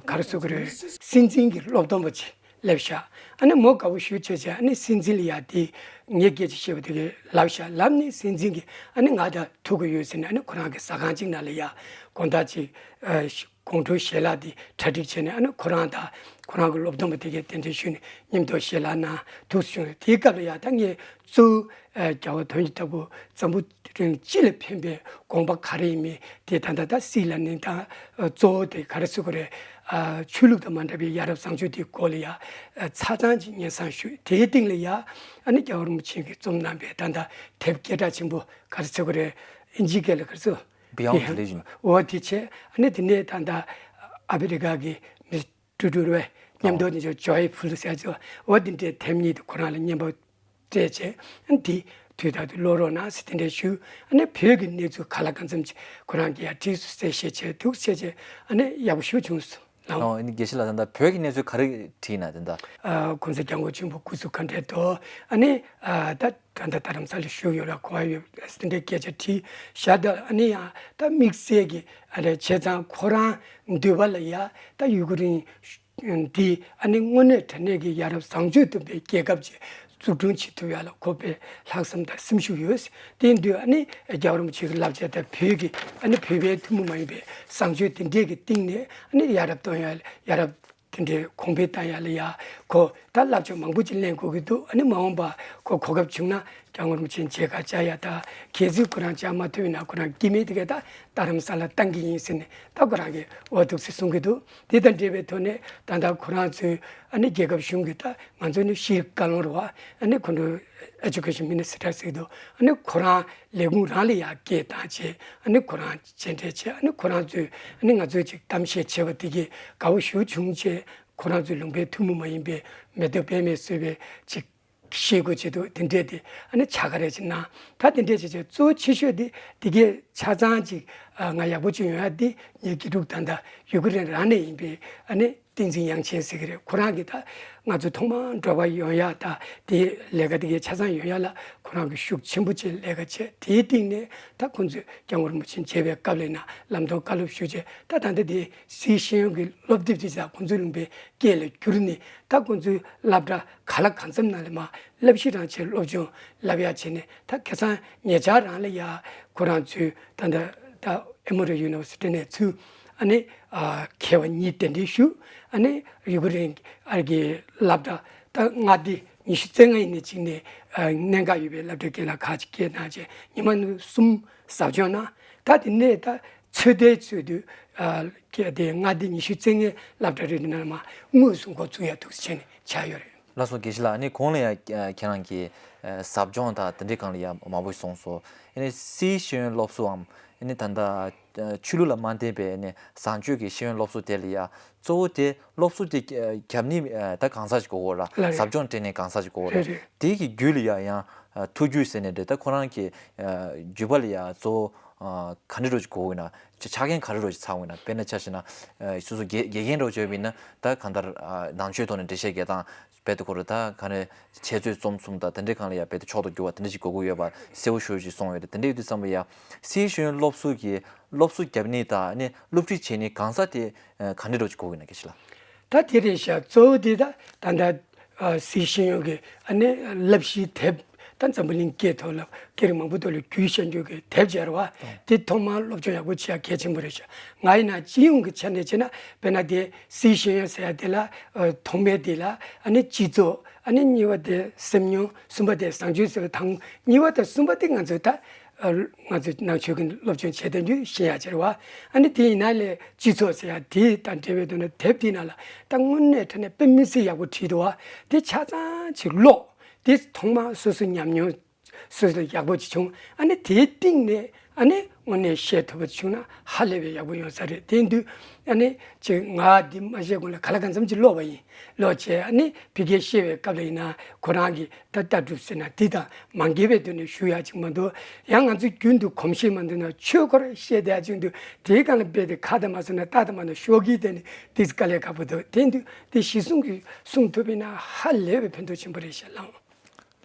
ག་རེ་ཟེར་དགོས་རེད། སྲིད་འཛིན་གྱི་སློབ་སྟོན་པ་ཅིག་སླེབས་ཤག་ཨ་ནི་མོ་དགའ་པོ་ཞེ་པོ་བྱས་བྱས་ཨ་ནི་སྲིད་འཛིན་ལ་ཡ་དེ་ངས་སྐད་ཆ་བཤད་པ་དེ་གས་ལབ་ཤག་ལབ་ནས་སྲིད་འཛིན་གྱིས་ཨ་ནི་ང་དང་ཐུག་གི་ཡོད་ཟེར་ནས། ཨ་ནི་ཁོ་རང་གི་ཟ་ཁང་ཅིག་ནང་ལ་ཡ་དགོང་དག་ཅིག་ཨ་དགོང་དྲོ་ཞལ་ལག་དེ་གྲ་སྒྲིག་བྱས་ནས། ཨ་ནི་ཁོ་རང་དང་ཁོ་རང་གི་སློབ་སྟོན་པ་དེ་གས་གདན་འདྲེན་ཞུས་ནས་མཉམ་དུ་ཞལ་ལག་གནང་འདུག་སེ་བྱུང་། དེའི་སྐབས་ལ་ཡ་ད་ངས་གཙོ་བོ་ཨ་རྒྱལ་བ་དོན་གྱི་བདག་པོ་འཛམ་བུ་གླིང་སྤྱི་ལ་ཕན་པའི་དགོངས་པ་ག་རེ་ཡིན་མིན་དེ་ད་ལྟ་ད་སྲིད་ལ་ནི་ད་གཙོ་བོ་དེ་ག་རེ་ཟེར་དགོས་རེད། ཨ་ཆོས་ལུགས་དང་མ་འདྲ་བའི་ཡ་རབས་བཟང་སྤྱོད་དེའི་སྐོར་ལ་ཡ་ཨ་ཆ་ཚང་ཅིག་སྙན་སེང་ཞུས། དེའི་སྟེང་ལ་ཡ་ཨ་ནི་རྒྱལ་བ་རིན་པོ་ཆེ་གིས་རྩོམ་གནང་པའི་ད་ལྟ་དེབ་སྐད་གྲགས་ཆེན་པོ་ག་རེ་ཟེར་དགོས་རེད། ཨིན་ཇིའི་སྐད་ལ་ག་རེ་ཟེར། Beyond Religion། འོ་དེ་བྱས། ཨ་ནི་དེ་ནས་ད་ལྟ་ཨ་ཕི་རི་ཀ་གི་མི་ཀྲུ་ཀྲུ་རེད་པས། མཉམ་དུ་ནི་ཇོ་ཇོའི་ཕུལ་ཟེར་ཅིག་འོ་དེ་འདྲའི་དེབ་གཉིས་དེ་ཁོ་རང་ལ་སྙན་པོ་སྤྲད་བྱས། ཨ་ནི་དེ་དུས་ད་དུ་ཀློག་རོགས་གནང་ཟེར་དེ་འདྲ་ཞུས། ཨ་ནི་བོད་ཀྱི་གནས་ཚུལ་ག་ལ་གང་འཚམ་ཅིག་ཁོ་རང་གིས་ཡར་བྲིས་སོང་ཟེར། བཤད་བྱས་འདུག་བཤད་བྱས་ཨ་ནི་ཡག་པོ་ཞེ་པོ་བྱུང་སོང་། ལགས། ཨོ་ཨ་ནི་དགེ་བཤེས་ལགས། ད་ལྟ་བོད་ཀྱི་གནས་ཚུལ་ག་རེ་བྲིས་ན་དེ་འདྲ། ཨ་༸གོང་ས་༸སྐྱབས་མགོན་ཆེན་པོ་སྐུ་གཟུགས་ག་འདྲས་འདུག་ཨ་ནི་ཨ་ད་ད་ལྟ་རྡ་རམ་ས་ལ་བཞུགས་ཡོད་ལ་གོ་བ་ཡོད་ཟེར་དེ་འདྲའི་སྐད་ཆ་དྲིས་བཞག་ད། ཨ་ནི་ཡང་ད་དམིགས་བསལ་གྱི་ཨ་རེ་བྱས་ཙང་ཁོ་རང་འདོད་པ་ལ་ཡ་ད་ཡུ་ཀེ་རེན་འདི་ཨ་ནི་དངོས་གནས་དྲང་གནས་ཀྱི་ཡ་རབས་བཟང་སྤྱོད་ལྡན་པའི་རྒྱལ་ཁབ་ཅིག་འཛུགས་སྐྲུན་བྱེད་ཐུབ་ཡ་ལ་ཁོ་དཔེ་ལྷག་བསམ་དང་སེམས་ཤུགས་ཡོད། དེ་ཡིན་དུས་ཨ་ནི་རྒྱལ་བ་རིན་པོ་ཆེ་གི་བསླབ་བྱ་དང་བོད་ཀྱི་ཨ་ནི་བོད་པའི་ཐུན་མོང་མ་ཡིན་པའི་བཟང་སྤྱོད་དེ་འདྲས་ཀྱི་སྟེང་ནས་ཨ་ནི་ཡ་རབས་གཏོང་ཡ་ཡ་རབས་དེ་འདྲའི་གོང་འཕེལ་བཏང་ཡ་ལ་ཡ་ཁོ་ད་བསླབ་བྱ་མང་པོ་ཅིག་ལེན་དགོས་ཀྱི་འདུག་ཨ་ནི་མ་འོངས་པ་ཁོ་གོ་སྐབས་བྱུང་ན་སྐྱབས་མགོན་རིན་པོ་ཆེ་མཇལ་ཁ་བཅར་ཡ་དང་། གལ་སྲིད་ཁོ་རང་བཅར་མ་ཐུབ་ན་ཁོ་རང་སྐྱེ་དམན་དེ་ག་ད་རྡ་རམ་ས་ལ་བཏང་གི་ཡིན་ཟེར་ནས་ད་ཁོ་རང་གིས་འོ་འདུག་སེ་གསུང་གི་འདུག་དེ་དང་འབྲེལ་བའི་ཐོག་ནས་ད་ལྟ་ཁོ་རང་ཚོའི་ཨ་ནི་རྒྱལ་ཁབ་གཞུང་གི་ད་ང་ཚོ་ནི་ཤེས་རིག་བཀའ་བློན་རེད་པ། ཨ་ནི་ཁོང་ཚོ་Education Minister ཟེར་གྱི་འདུག་ཨ་ནི་ཁོ་རང་ལས་ཁུངས་རང་ལ་ཡ་སྐད་བཏང་བྱས། ཨ་ནི་ཁོ་རང་མཇལ་འཕྲད་བྱས། ཨ་ནི་ཁོ་རང་ཚོས་ཨ་ནི་ང་ཚོས་ཅིག་གཏམ་བཤད་བྱས་པ་དེ་གིས་དགའ་པོ་ཞེ་པོ་བྱུང་བྱས། ཁོ་རང་ཚོའི་ལུང་པའི་ཐུན་མོང་མ་ཡིན་པའི་མེ་ཏོག་པདྨས་གཙོས་པའི་ཅིག་ཤེལ་སྒོ་བྱེད་དུ་དེ་འདྲས་དེ་ཨ་ནི་ཕྱག་ཁ་རེ་ཅིག་གནང་། ད་དེ་འདྲས་བྱས་བྱས་གཙོ་བོ་ཆེ་ཤོས་དེ་དེ་གས་ཆ་ཚང་ཅིག་ཨ་ང་ཡག་པོ་ཅིག་ཡོང་ཡ་དེ་ངའི་དགེ་ཕྲུག་ད་ལྟ་ཡུ་ཀེ་རེན་རང་ནས་ཡིན་པའི་ཨ་ནི་བསྟན་འཛིན་དབྱངས་ཅན་ཟེར་གྱི་རེད། ཁོ་རང་གིས་ད་ང་ཚོ་ཐོག་མར་འགྲོ་བ་ཡོང་ཡ་ད་དེ་ལས་ཀ་དེ་གས་ཆ་ཚང་ཡོང་ཡ་ལ་ཁོ་རང་གིས་ཤུགས་ཆེན་པོ་བྱས་ལས་ཀ་བྱས། དེའི་སྟེང་ནས་ད་ཁོང་ཚོས་སྐྱབས་མགོན་རིན་པོ་ཆེ་མཇལ་བའི་སྐབས་ལ་ཡིན་ན་ལམ་སྟོན་བཀའ་སློབ་ཞུས་བྱས། ད་ད་ལྟ་དེ་སིའི་ཤེས་ཡོན་གྱི་སློབ་དེབ་དེ་ད་ཁོང་ཚོའི་ལུང་པའི་སྐད་ལ་བསྒྱུར་ནས་ད་ཁོང་ཚོའི་སློབ་གྲྭ་ག་ལ་གང་འཚམ་ནང་ལ་མར་བསླབ་གཞི་རང་བྱས་སློབ་སྦྱོང་བསླབ་ཡག་བྱས་ནས། ད་ཁ་སང་ཉེ་ཆར་རང་ལ་ཡ་ཁོ་རང་ཚོའི་ད་ད་ད་Emory University ནས་ཚུར་ཨ་ནི་ཨ་མཁས་པ་གཉིས་གདན་འདྲེན་ཞུས། ཨ་ནི་ཡུ་ཀེ་རེན་ཨ་གི་སློབ་གྲྭ་ད་མངའ་སྡེ་ཉི་ཤུ་རྩ་ལྔ་ཡིན་ནའི་གཅིག་ནས་ཨ་གནད་འགག་ཡོད་པའི་སློབ་གྲྭ་རྒན་ལགས་ཁག་ཅིག་སྐད་གནང་བྱས་ཉི་མ་ནུབ་གསུམ་ཟབ་སྦྱོང་གནང་། ད་དེ་ནས་ད་ཚོད་ལྟའི་ཚུལ་དུ་ཨ་གལ་ཏེ་མངའ་སྡེ་ཉི་ཤུ་རྩ་ལྔའི་སློབ་གྲྭ་རེ་རེ་ནང་མར་དངོས་སུ་འགོ་བཙུགས་ཡ་འདུག་སེ་བྱས་ནས་ཆགས་ཡོད་རེད། ལགས་སོ། དགེ་བཤེས་ལགས། ཨ་ནི་གོང་ལ་ཡང་ཁྱེད་རང་གིས་ཨ་ཟབ་སྦྱོང་དང་དེ་འདྲའི་སྒང་ལ་ཡང་མང་པོ་གསུངས་སོང་། ཨ་ནི་སིའི་ཤེས་ཡོན་སློབ་གསོའམ་ཨ་ནི་ད་ལྟ་ཆོས་ལུགས་ལ་མ་བརྟེན་པའི་ཨ་ནི་བཟང་སྤྱོད་ཀྱི་ཤེས་ཡོན་སློབ་གསོ་དེ་ལ་ཡང་གཙོ་བོ་དེ་སློབ་གསོ་དེ་རྒྱབ་ནི་ད་གང་ཟག་ཅིག་དགོས་ཀྱི་ཡོད་རེད། ལགས་རེད། ཟབ་སྦྱོང་སྤྲད་ནི་གང་ཟག་ཅིག་དགོས་ཀྱི་ཡོད་རེད། རེད་རེད། དེ་གི་རྒྱུད་ལ་ཡང་ཡང་ཐུགས་རྒྱུད་ཟེར་ནས་འདྲ། ད་ཁོ་རང་གི་རྒྱུད་པ་ལ་ཡང་གཙོ་བོ་ག་འདྲ་འདྲ་ཅིག་དགོས་ཀྱི་ཡོད་ན། ཆ་ཆ་རྐྱེན་ག་རེ་འདྲ་ཅིག་ཚང་དགོས་ན། དཔེར་ན་ཆ་བཞག་ན་སོ་སོ་དགེ་དགེ་རྒན་འདྲ་ཅིག་ཡིན་ན་ད་གང་ལྟར་ནང་ཆོས་ཐོག་ནས་འགྲེལ་བཤད་རྒྱག་སྟངས་རྦད་དེ་ཁོ་རང་ད་ག་རེ་འཆད་རྩོད་རྩོམ་གསུམ་དང་དེ་འདྲའི་སྒང་ལ་ཡང་རྦད་དེ་མཆོག་ཏུ་གྱུར་པ་དེ་འདྲ་ཅིག་དགོས་ཀྱི་ཡོད་པ་གསལ་པོ་ཞེ་པོ་ཅིག་གསུངས་ཡོད་རེད། དེ་འདྲ་ཡོད་དུས་ཙམ་པ་ཡང་སིའི་ཤེས་ཡོན་སློབ་གསོ་གི་སློབ་གསོ་རྒྱབ་ནི་དང་ཨ་ནི་སློབ་ཁྲིད་བྱེད་ནི་གང་ཟག་དེ་ག་འདྲ་འདྲ་ཅིག་དགོས་ཀྱི་ཡོད་ན། དགེ་བཤེས་ལགས། ད་དེ་རེད་ཤག་གཙོ་བོ་དེ་ད་ད་ལྟ་ཨ་སིའི་ཤེས་ཡོན་གྱི་ཨ་ནི་བསླབ་གཞིའི་དེབ་ད་འཛམ་བུ་གླིང་སྐད་ཐོག་ལ་སྐད་རིགས་མང་པོ་ཐོག་ལ་བསྒྱུར་བཞག་རྒྱུ་གི་དེབ་སྦྱར་བ་དེ་ཐོག་མར་སློབ་སྦྱོང་ཡག་པོ་བྱེད་ཡ་གལ་ཆེན་པོ་རེད་ཤག་ང་ཡིན་ན་སྤྱི་ཡོངས་ཀྱི་ཆ་ནས་བྱས་ན་དཔེར་ན་དེ་སིའི་ཤེས་ཡོན་ཟེར་ཡ་དེ་ལ་ཨ་ཐོག་མའི་དེ་ལ་ཨ་ནི་སྤྱི་ཚོགས། ཨ་ནི་གཉིས་པ་དེ་སེམས་མྱོང་། གསུམ་པ་དེ་བཟང་སྤྱོད་ཟེར་བ་དང་། གཉིས་པ་དང་གསུམ་པ་དེ་ང་ཚོས་ད་ཨ་ང་ཚོས་ནང་ཆོས་ཀྱི་སློབ་སྦྱོང་བྱེད་དོན་དུ་ཤེས་ཡ་ཆེ་རེད་བ། ཨ་ནི་དེ་ཡིན་ན་ལས་སྤྱི་ཚོགས་ཟེར་ཡ་དེ་དང་འབྲེལ་བའི་དོན་ན་དེབ་དེའི་ནང་ལ་ད་དངོས་གནས་དྲང་གནས་དཔེ་མི་སྲིད་ཡག་པོ་བྲིས་འདུག་བ། དེ་ཆ་ཚང་ཅིག་ཀློག་དེ་ཐོག་མར་སོ་སོ་ཉམས་མྱོང་ སོ་སོ་ལ་ཡག་པོ་ཅིག་བྱུང་། ཨ་ནི་དེའི་སྟེང་ནས་ཨ་ནི་དངོས་གནས་བཤད་ཐུབ་པ་ཅིག་བྱུང་ན་ཧ་ལས་པའི་ཡག་པོ་ཡོང་ས་རེད། དེ་ཡིན་དུས་ཨ་ནི་ཅིག་ང་འདི་མ་བཤད་གོང་ལ་ག་ལ་གང་འཚམ་ཅིག་ཀློག་པ་ཡིན། ཀློག་བྱས་ཨ་ནི་ཕ་གིར་བཤད་པའི་སྐབས་ལ་ཡིན་ན་ཁོ་རང་གི་ད་ལྟ་གྲུབ་ཟེར་ན་འདི་དང་མ་འགལ་བའི་དོན་ནས་ཞུ་ཡག་ཅིག་མ་འདུག། ཡང་ང་ཚོའི་རྒྱུན་དུ་གོམས་གཤིས་མ་འདུག་ན་ཆོས་སྐོར་བཤད་བསྡད་ཡག་ཅིག་འདུག། དེའི་སྒང་ལ་རྦད་དེ་ཁ་དང་མ་སོང་ན་རྟ་དང་མ་ན་ཤོག་གིས་བསྡད་ནས་དེ་དཀའ་ལས་ཁག་པོ་འདུག། དེ་འདུག་དེ་གཞི་བཟུང་གི་གསུང་ཐུབ་པ་ཡིན་ན་ཧ་ལས་པའི་ཕན་ཐོགས་ཆེན་པོ་རེད་ཤག་ལགས། ལགས་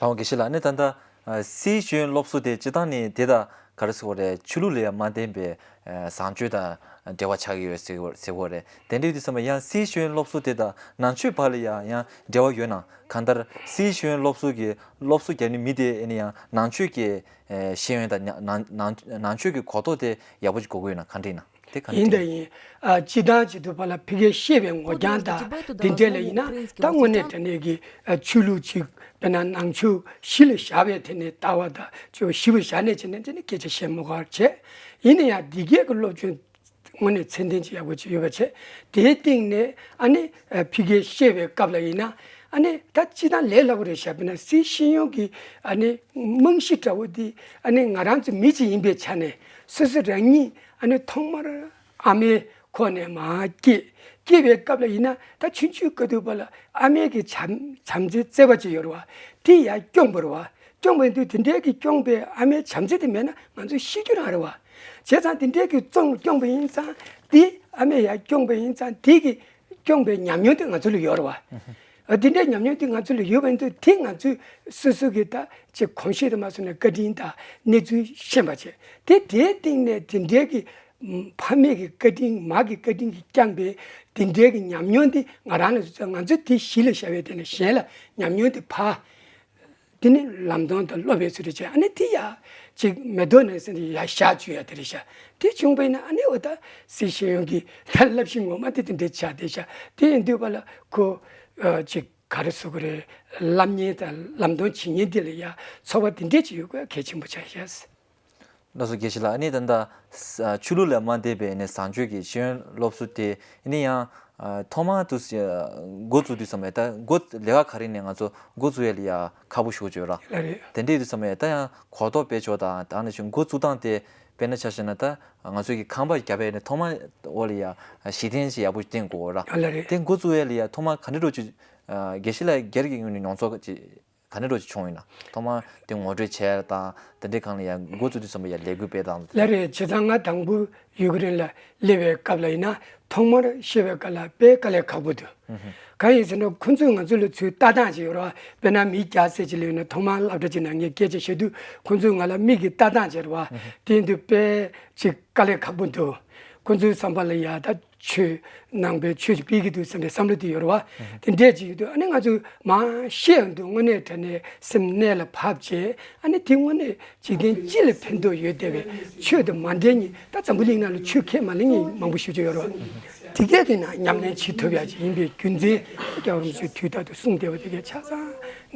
འོང་། དགེ་བཤེས་ལགས། ཨ་ནི་ད་ལྟ་ཨ་སི་ཤེས་ཡོན་སློབ་གསོ་དེ་སྤྱིར་བཏང་ནས་དེ་དང་ག་རེ་ཟེར་དགོས་རེད། ཆོས་ལུགས་ལ་ཡང་མ་བརྟེན་པའི་ཨ་བཟང་སྤྱོད་དང་འབྲེལ་བ་ཆགས་ཀྱི་ཡོད་ཟེར་དགོས་ཟེར་དགོས་རེད། དེ་འདྲ་ཡིན་དུས་ཙམ་པ་ཡང་སི་ཤེས་ཡོན་སློབ་གསོ་དེ་དང་ནང་ཆོས་བར་ལ་ཡང་ཡང་འབྲེལ་བ་ཡོད་ན། གང་ལྟར་སི་ཤེས་ཡོན་སློབ་གསོ་གི་སློབ་གསོ་རྒྱག་མཁན་མི་དེ་ཨ་ནི་ཡང་ནང་ཆོས་ཀྱི་ཨ་ཤེས་ཡོན་དང་ནང་ནང་ནང་ཆོས་ཀྱི་གོ་རྟོགས་དེ་ཡག་པོ་ཅིག་དགོས་ཀྱི་ཡོད་ན་ག་འདྲ་ཡིན་ན། དེ་ག་ཡིན་དང་ཡིན། ཨ་སྤྱིར་བཏང་བྱེད་དུས་བར་ལ་ཕ་གིར་བཤད་པའི་ངོ་རྐྱང་དང་དེ་འདྲས་ལ་ཡིན་ན་ད་དངོས་གནས་དྲང་གནས་ཀྱི་ཨ་ཆོས་ལུགས་ཅིག་དཔེར་ན་ནང་ཆོས་གཞི་ལ་བཞག་པའི་ཐད་ནས་ལྟ་བ་དང་ཆོས་གཞི་བ་བཞག་ནས་བྱས་ནས་དེ་ནི་སྐད་ཆ་བཤད་མི་དགོས་པ་བྱས། ཡིན་ན་ཡང་འདི་གས་ཀྱི་སློབ་སྦྱོང་དངོས་གནས་ཚད་ལྡན་ཅིག་ཡག་པོ་ཅིག་ཡོད་པ་བྱས། དེའི་སྟེང་ནས་ཨ་ནི་ཨ་ཕ་གིར་བཤད་པའི་སྐབས་ལ་ཡིན་ན་ཨ་ནི་ད་སྤྱིར་བཏང་ལས་སླ་པོ་རེད་ཤག། དཔེར་ན་སི་ཤེས་ཡོན་གྱི་ཨ་ནི་རྨང་གཞི་འདྲ་བོ་འདི་ཨ་ནི་ང་རང་ཚོ་མི་གཅིག་ཡིན་པའི་ཆ་ནས་སོ་སོ་རང་ཉིད་ཨ་ནི་ཐོག་མར་ཨ་མའི་ཁོག་ནས་མར་སྐྱེས། སྐྱེས་པའི་སྐབས་ལ་ཡིན་ན་ད་ཆུང་ཆུང་སྐབས་དུས་བར་ལ་ཨ་མའི་གི་བྱམས་བྱམས་བརྩེ་བརྩེ་བ་ཅིག་ཡོད་རེད་བ། དེ་ཡར་སྐྱོང་དགོས་རེད་བ། སྐྱོང་བའི་དུས་དེ་འདྲའི་གི་སྐྱོང་པའི་ཨ་མའི་བྱམས་བརྩེ་དེ་མེད་ན་ང་ཚོ་ཤི་རྒྱུ་རང་རེད་བ། བྱས་ཙང་དེ་འདྲའི་གི་བཙོང་སྐྱོང་པ་ཡིན་ཙང་དེ་ཨ་མས་ཡར་སྐྱོང་པ་ཡིན་ཙང་དེ་གི་སྐྱོང་པའི་ཉམས་མྱོང་དེ་ང་ཚོ་ལ་ཡོད་རེད་བ། ཨ་དེ་འདྲའི་ཉམས་མྱོང་དེ་ང་ཚོ་ལ་ཡོད་པ་ཡིན་དུས་དེ་ང་ཚོས་སོ་སོ་གི་ད་ཅིག་གོམས་གཤིས་དང་མ་སོང་ན་བཀའ་དྲིན་དང་གནས་ཚུལ་ཤེས་པ་བྱས། དེ་དེའི་སྟེང་ནས་དེ་འདྲའི་གི་ཕ་མས་ཀྱི་བཀའ་དྲིན་མ་གི་བཀའ་དྲིན་གྱིས་བསྐྱངས་པའི་དེ་འདྲའི་གི་ཉམས་མྱོང་དེ་ང་རང་ལ་ང་ཚོས་དེ་གཞི་ལ་བཞག་པའི་དེ་ནས་གཞན་ལ་ཉམས་མྱོང་དེ་ཕར། དེ་ནི་ལམ་སྟོན་དང་སློབ་པའི་ཚུལ་དུ་བྱས། ཨ་ནི་དེ་ཡ་ཅིག་མེ་ཏོག་ནས་ཟིན་ཏེ་ཡ་བཞག་བཅུག་ཡ་དེ་རེད་ཤག། དེ་བྱུང་བས་ན་ཨ་ནི་འོ་ད་སི་ཤེས་ཡོན་གྱི་ད་བསླབ་གཞི་ངོ་མ་དེ་དེ་འདྲའི་ཆགས་བསྡད་ཤག། དེ་ཡིན་དུས་བ་ལ་ཁོ་ཨ་ཅིག་ག་རེ་ཟེར་དགོས་རེད། བསླབ་ཉན་དང་ལམ་སྟོན་བྱེད་ཉན་དེ་ལ་ཡ་ཚོར་བ་དེ་འདྲས་ཅིག་ཡོད་དགོས་གལ་ཆེན་པོ་ཆགས་ཤག། ལགས་སོ། དགེ་བཤེས་ལགས། ཨ་ནི་ད་ལྟ་ས་ཆོས་ལུགས་ལ་མ་བརྟེན་པའི་ཨ་ནི་བཟང་སྤྱོད་ཀྱི་ཤེས་ཡོན་སློབ་གསོ་དེ་ཨ་ནི་ཡང་ཨ་ཐོག་མར་དུ་ཨ་འགོ་བཙུགས་དུས་ཙམ་པ་ད་འགོ་ལས་ཀ་ག་རེ་ནས་ང་ཚོ་འགོ་བཙུགས་ཡ་ལ་ཡ་ཁག་པོ་ཞེ་པོ་ཅིག་ཡོད་ར། ལགས་རེད། དེ་འདྲ་ཡིན་དུས་ཙམ་པ་ད་ཡང་གོ་རྟོགས་སྤེལ་ཕྱོགས་དང་ད་ནི་ཞིག་འགོ་བཙུགས་སྟངས་དེ་དཔེར་ན་ཆ་བཞག་ན་ད་ང་ཚོ་གི་ཁང་པ་བརྒྱབ་པའི་ཨ་ནི་ཐོག་མར་འོག་ལ་ཡ་གཞི་རྟེན་ཞིག་ཡག་པོ་བཏིང་དགོས་ར། ལགས་རེད། དེ་འགོ་བཙུགས་ཡ་ལ་ཡ་ཐོག་མར་ག་འདྲ་འདྲ་ཅིག་ཨ་དགེ་བཤེས་ལགས་སྒེར་གྱི་ངོས་ནས་མྱོང་ཚོར་ཅིག་ག་འདྲ་འདྲ་ཅིག་བྱུང་ཡོད་ན། ཐོག་མར་དེ་ངོ་སྤྲོད་བྱས་དང་དེ་འདྲའི་སྒང་ལ་ཡང་འགོ་བཙུགས་དུས་ཙམ་པ་ཡང་ལས་འགུལ་སྤེལ་སྟངས། ལགས་རེད། བྱས་ཙང་ང་དང་པོ་ཡུ་ཀེ་རེན་ལ་སླེབས་པའི་སྐབས་ལ་ཡིན་ན་ཐོག་མར་ཤེས་པའི་སྐབས་ལ་དཔེ་དཀའ་ལས་ཁག་པོ་འདུག། ཧུམ་ཧུམ། གང་ཡིན་ཟེར་ན་ཁོང་ཚོས་ང་ཚོ་ལ་ཚུར་ལྟ་སྟངས་ཅིག་ཡོད་རེད་བ། དཔེར་ན་མི་བརྒྱ་ཙམ་ཅིག་སླེབས་ཡོད་ན་ཐོག་མར་སློབ་གྲྭ་ཅིག་ནང་ངས་སྐད་ཆ་བཤད་དུས་ཁོང་ཚོས་ང་ལ་མིག་གིས་ལྟ་སྟངས་ཅིག་ཡོད་རེད་བ། ཧུམ་ཧུམ། དེ་ཡིན་དུས་དཔེ་ཅིག་དཀའ་ལས་ཁག་པོ་འདུག། ཁོང་ཚོའི་བསམ་པ་ལ་ཡ་ད་ཆོས་ནང་པའི་ཆོས་ཅིག་སྤེལ་གྱི་འདུག་བསམ་པའི་བསམ་བློ་དེ་ཡོད་རེད་བ། ཧུམ། དེ་འདྲས་ཅིག་ཡོད་དུས་ཨ་ནི་ང་ཚོས་མར་བཤད་ཡོང་དུས་དངོས་གནས་དྲང་གནས་སེམས་གནད་ལ་བབས་བྱས་ཨ་ནི་དེ་དངོས་གནས་འཇིག་རྟེན་སྤྱི་ལ་ཕན་ཐོགས་ཡོད་བསྡད་པའི་ཆོས་དང་མ་འབྲེལ་ཉིད་ད་འཛམ་བུ་གླིང་ནང་ལ་ཆོས་ཁས་མ་ལེན་མཁན་མང་པོ་ཞེ་པོ་ཅིག་ཡོད་རེད་བ། དེ་གས་དེ་ན་ཉམས་ལེན་བྱེད་ཐུབ་ཡག་ཅིག་ཡིན་པའི་རྒྱུ་མཚན་རྒྱལ་བ་རིན་པོ་ཆེས་དུས་རྟག་ཏུ་གསུངས་བསྡད་པ་དེ་གས་ཆ་ཚང་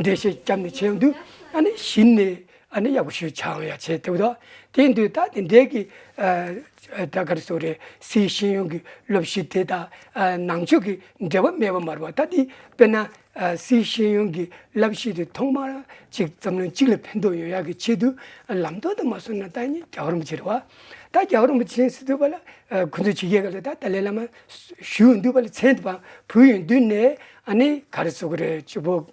འགྲེལ་བཤད་བརྒྱབ་ནས་བྱས་ཡོང་དུས་ཨ་ནི་གཞི་ནས། ཨ་ནི་ཡག་པོ་ཞིག་ཆགས་ཡོང་ཡ་བྱས་འདུག་དོ། དེ་ཡིན་དུས་ད་དེ་འདྲའི་གི་ཨ་ད་ག་རེ་ཟེར་དགོས་རེད། སིའི་ཤེས་ཡོན་གྱི་སློབ་གཞི་དེ་དང་ཨ་ནང་ཆོས་ཀྱི་འབྲེལ་བ་མེད་པ་མ་རེད་བ། ད་དེ་དཔེར་ན་ཨ་སིའི་ཤེས་ཡོན་གྱི་བསླབ་གཞི་དེ་ཐོག་མར་ཅིག་འཛམ་གླིང་སྤྱི་ལ་ཕན་ཐོགས་ཡོང་ཡག་གི་ཆེད་དུ་ཨ་ལམ་སྟོན་དུ་མ་སོང་ན་ད་ནི་རྒྱལ་བ་རིན་པོ་ཆེ་རེད་བ། ད་རྒྱལ་བ་རིན་པོ་ཆེ་ཟེར་དུས་བ་ལ་ཨ་ཁོ་ཚོས་ཕྱི་རྒྱལ་ཁག་ལ་ད་ཏཱ་ལའི་བླ་མ་ཞུ་ཡོང་དུས་བ་ལ་མཚན་དུ་བ་ཕུལ་ཡོང་དུས་ནས་ཨ་ནི་ག་རེ་ཟེར་དགོས་རེད། ཅིག་པོ་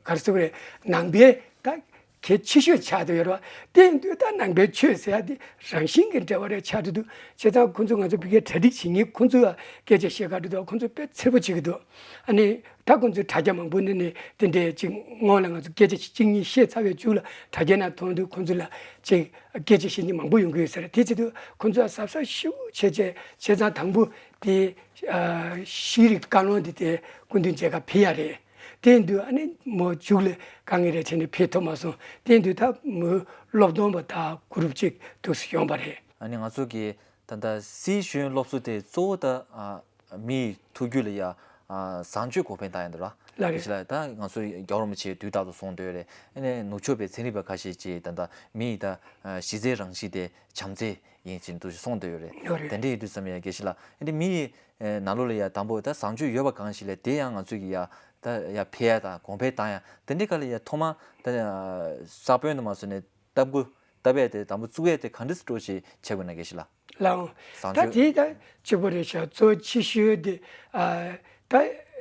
ག་རེ་ཟེར་དགོས་རེད། ནང་པའི་ད་གལ་ཆེ་ཤོས་ཆགས་བསྡད་ཡོད་རེད་བ། དེ་ཡིན་དུས་ད་ནང་པའི་ཆོས་ཟེར་ཡ་དེ་རང་བཞིན་གྱི་འབྲེལ་བ་རེ་ཆགས་བསྡད་འདུག། བྱས་ཙང་ཁོང་ཚོ་ང་ཚོ་ཕ་གིར་གྲ་སྒྲིག་བྱེད་མཁན་ཁོང་ཚོ་ཡ་སྐད་ཆ་བཤད་ག་འགྲོ་འདུག། ཁོང་ཚོ་དཔེ་འཚེར་པོ་བྱེད་ཀྱི་འདུག། ཨ་ནི་ད་ཁོང་ཚོས་དྲ་རྒྱ་མང་པོ་ནས་ནས་དེ་འདྲའི་ཅིག་སྔོན་ལ་ང་ཚོ་སྐད་ཆ་གཅིག་གཉིས་བཤད་ཚར་བའི་མཇུག་ལ་དྲ་རྒྱ་ནང་མཐོང་དུས་ཁོང་ཚོ་ལ་ཅིག་སྐད་ཆ་བཤད་མཁན་མང་པོ་ཡོང་གི་ཡོད་ས་རེད། དེ་བྱེད་དུས་ཁོང་ཚོ་ལ་གཟབ་གཟབ་ཞེ་པོ་བྱས་བྱས། བྱས་ཙང་དང་པོ་དེ་ཨ་ཤེས་རིག་བཀའ་བློན་དེ་དེ་སྐུ་མདུན་མཇལ་ཁ་ཕེབས་ཡ་རེད། དེ་ཡིན་དུས་ཨ་ནི་མོ་མཇུག་ལ་དཀའ་ངལ་རེ་འཕྲད་ནས་ཕེབས་ཐུབ་མ་སོང་། དེ་ཡིན་དུས་ད་མོའི་སློབ་སྟོན་པ་དག་གུ་རུབ་ཅིག་འདུག་སེ་ཡོང་པ་རེད། ཨ་ནི་ང་ཚོ་གི་ད་ལྟ་སིའི་ཤེས་ཡོན་སློབ་གསོ་དེ་གཙོ་བོ་ད་ཨ་མི་ཡི་ཐུགས་རྒྱུད་ལ་ཡ་ཨ་བཟང་སྤྱོད་གོང་འཕེལ་བཏང་ཡ་འདུག་ར། ལགས་རེད། ལགས་ད་ང་ཚོ་རྒྱལ་བ་རིན་པོ་ཆེས་དུས་རྟག་ཏུ་གསུངས་བསྡད་ཡོད་རེད། ཨ་ནི་ནུབ་ཕྱོགས་པའི་ཚན་རིག་པ་ཁ་ཤས་ཀྱིས་ད་ལྟ་མི་ཡི་ད་ཨ་གཞི་རྩའི་རང་གཤིས་དེ་བྱམས་བརྩེ་ཡིན་ཅིག་འདུག་གསུངས་བསྡད་ཡོད་རེད། ཡོད་རེད། དེ་འདྲ་ཡིན་དུས་ཙམ་ཡ་དགེ་བཤེས་ལགས། ཨ་ནི་མི་ཡི་ནང་ལོགས་ལ་ཡ་དང་པོ་ད་བཟང་སྤྱོད་ཡོད་པ་གང་ཞིག་ལས་དེ་ཡང་ང་ཚོས་ཀྱི་ཡ་ད་ཡ་འཕེལ་ཡ་དང་གོང་འཕེལ་བཏང་ཡ་དེ་འདྲའི་སྐབས་ལ་ཡ་ཐོག་མ་ད་ས་བོན་དུ་མ་སོང་ནས་ བཏབ་དགོས་བཏབ་ཡས་དེ་དང་པོ་བཙུགས་ཡས་དེ་ག་འདྲ་སེ་འགྲོ་ཞེས་བྱས་དགོས་ན་དགེ་བཤེས་ལགས། ལགས་འོང་། བཟང་ད་སྤྱོད། དེ་ད་གཅིག་པོ་རེད་ཤག་གཙོ་ཆེ་ཤོས་དེ་ཨ་ད་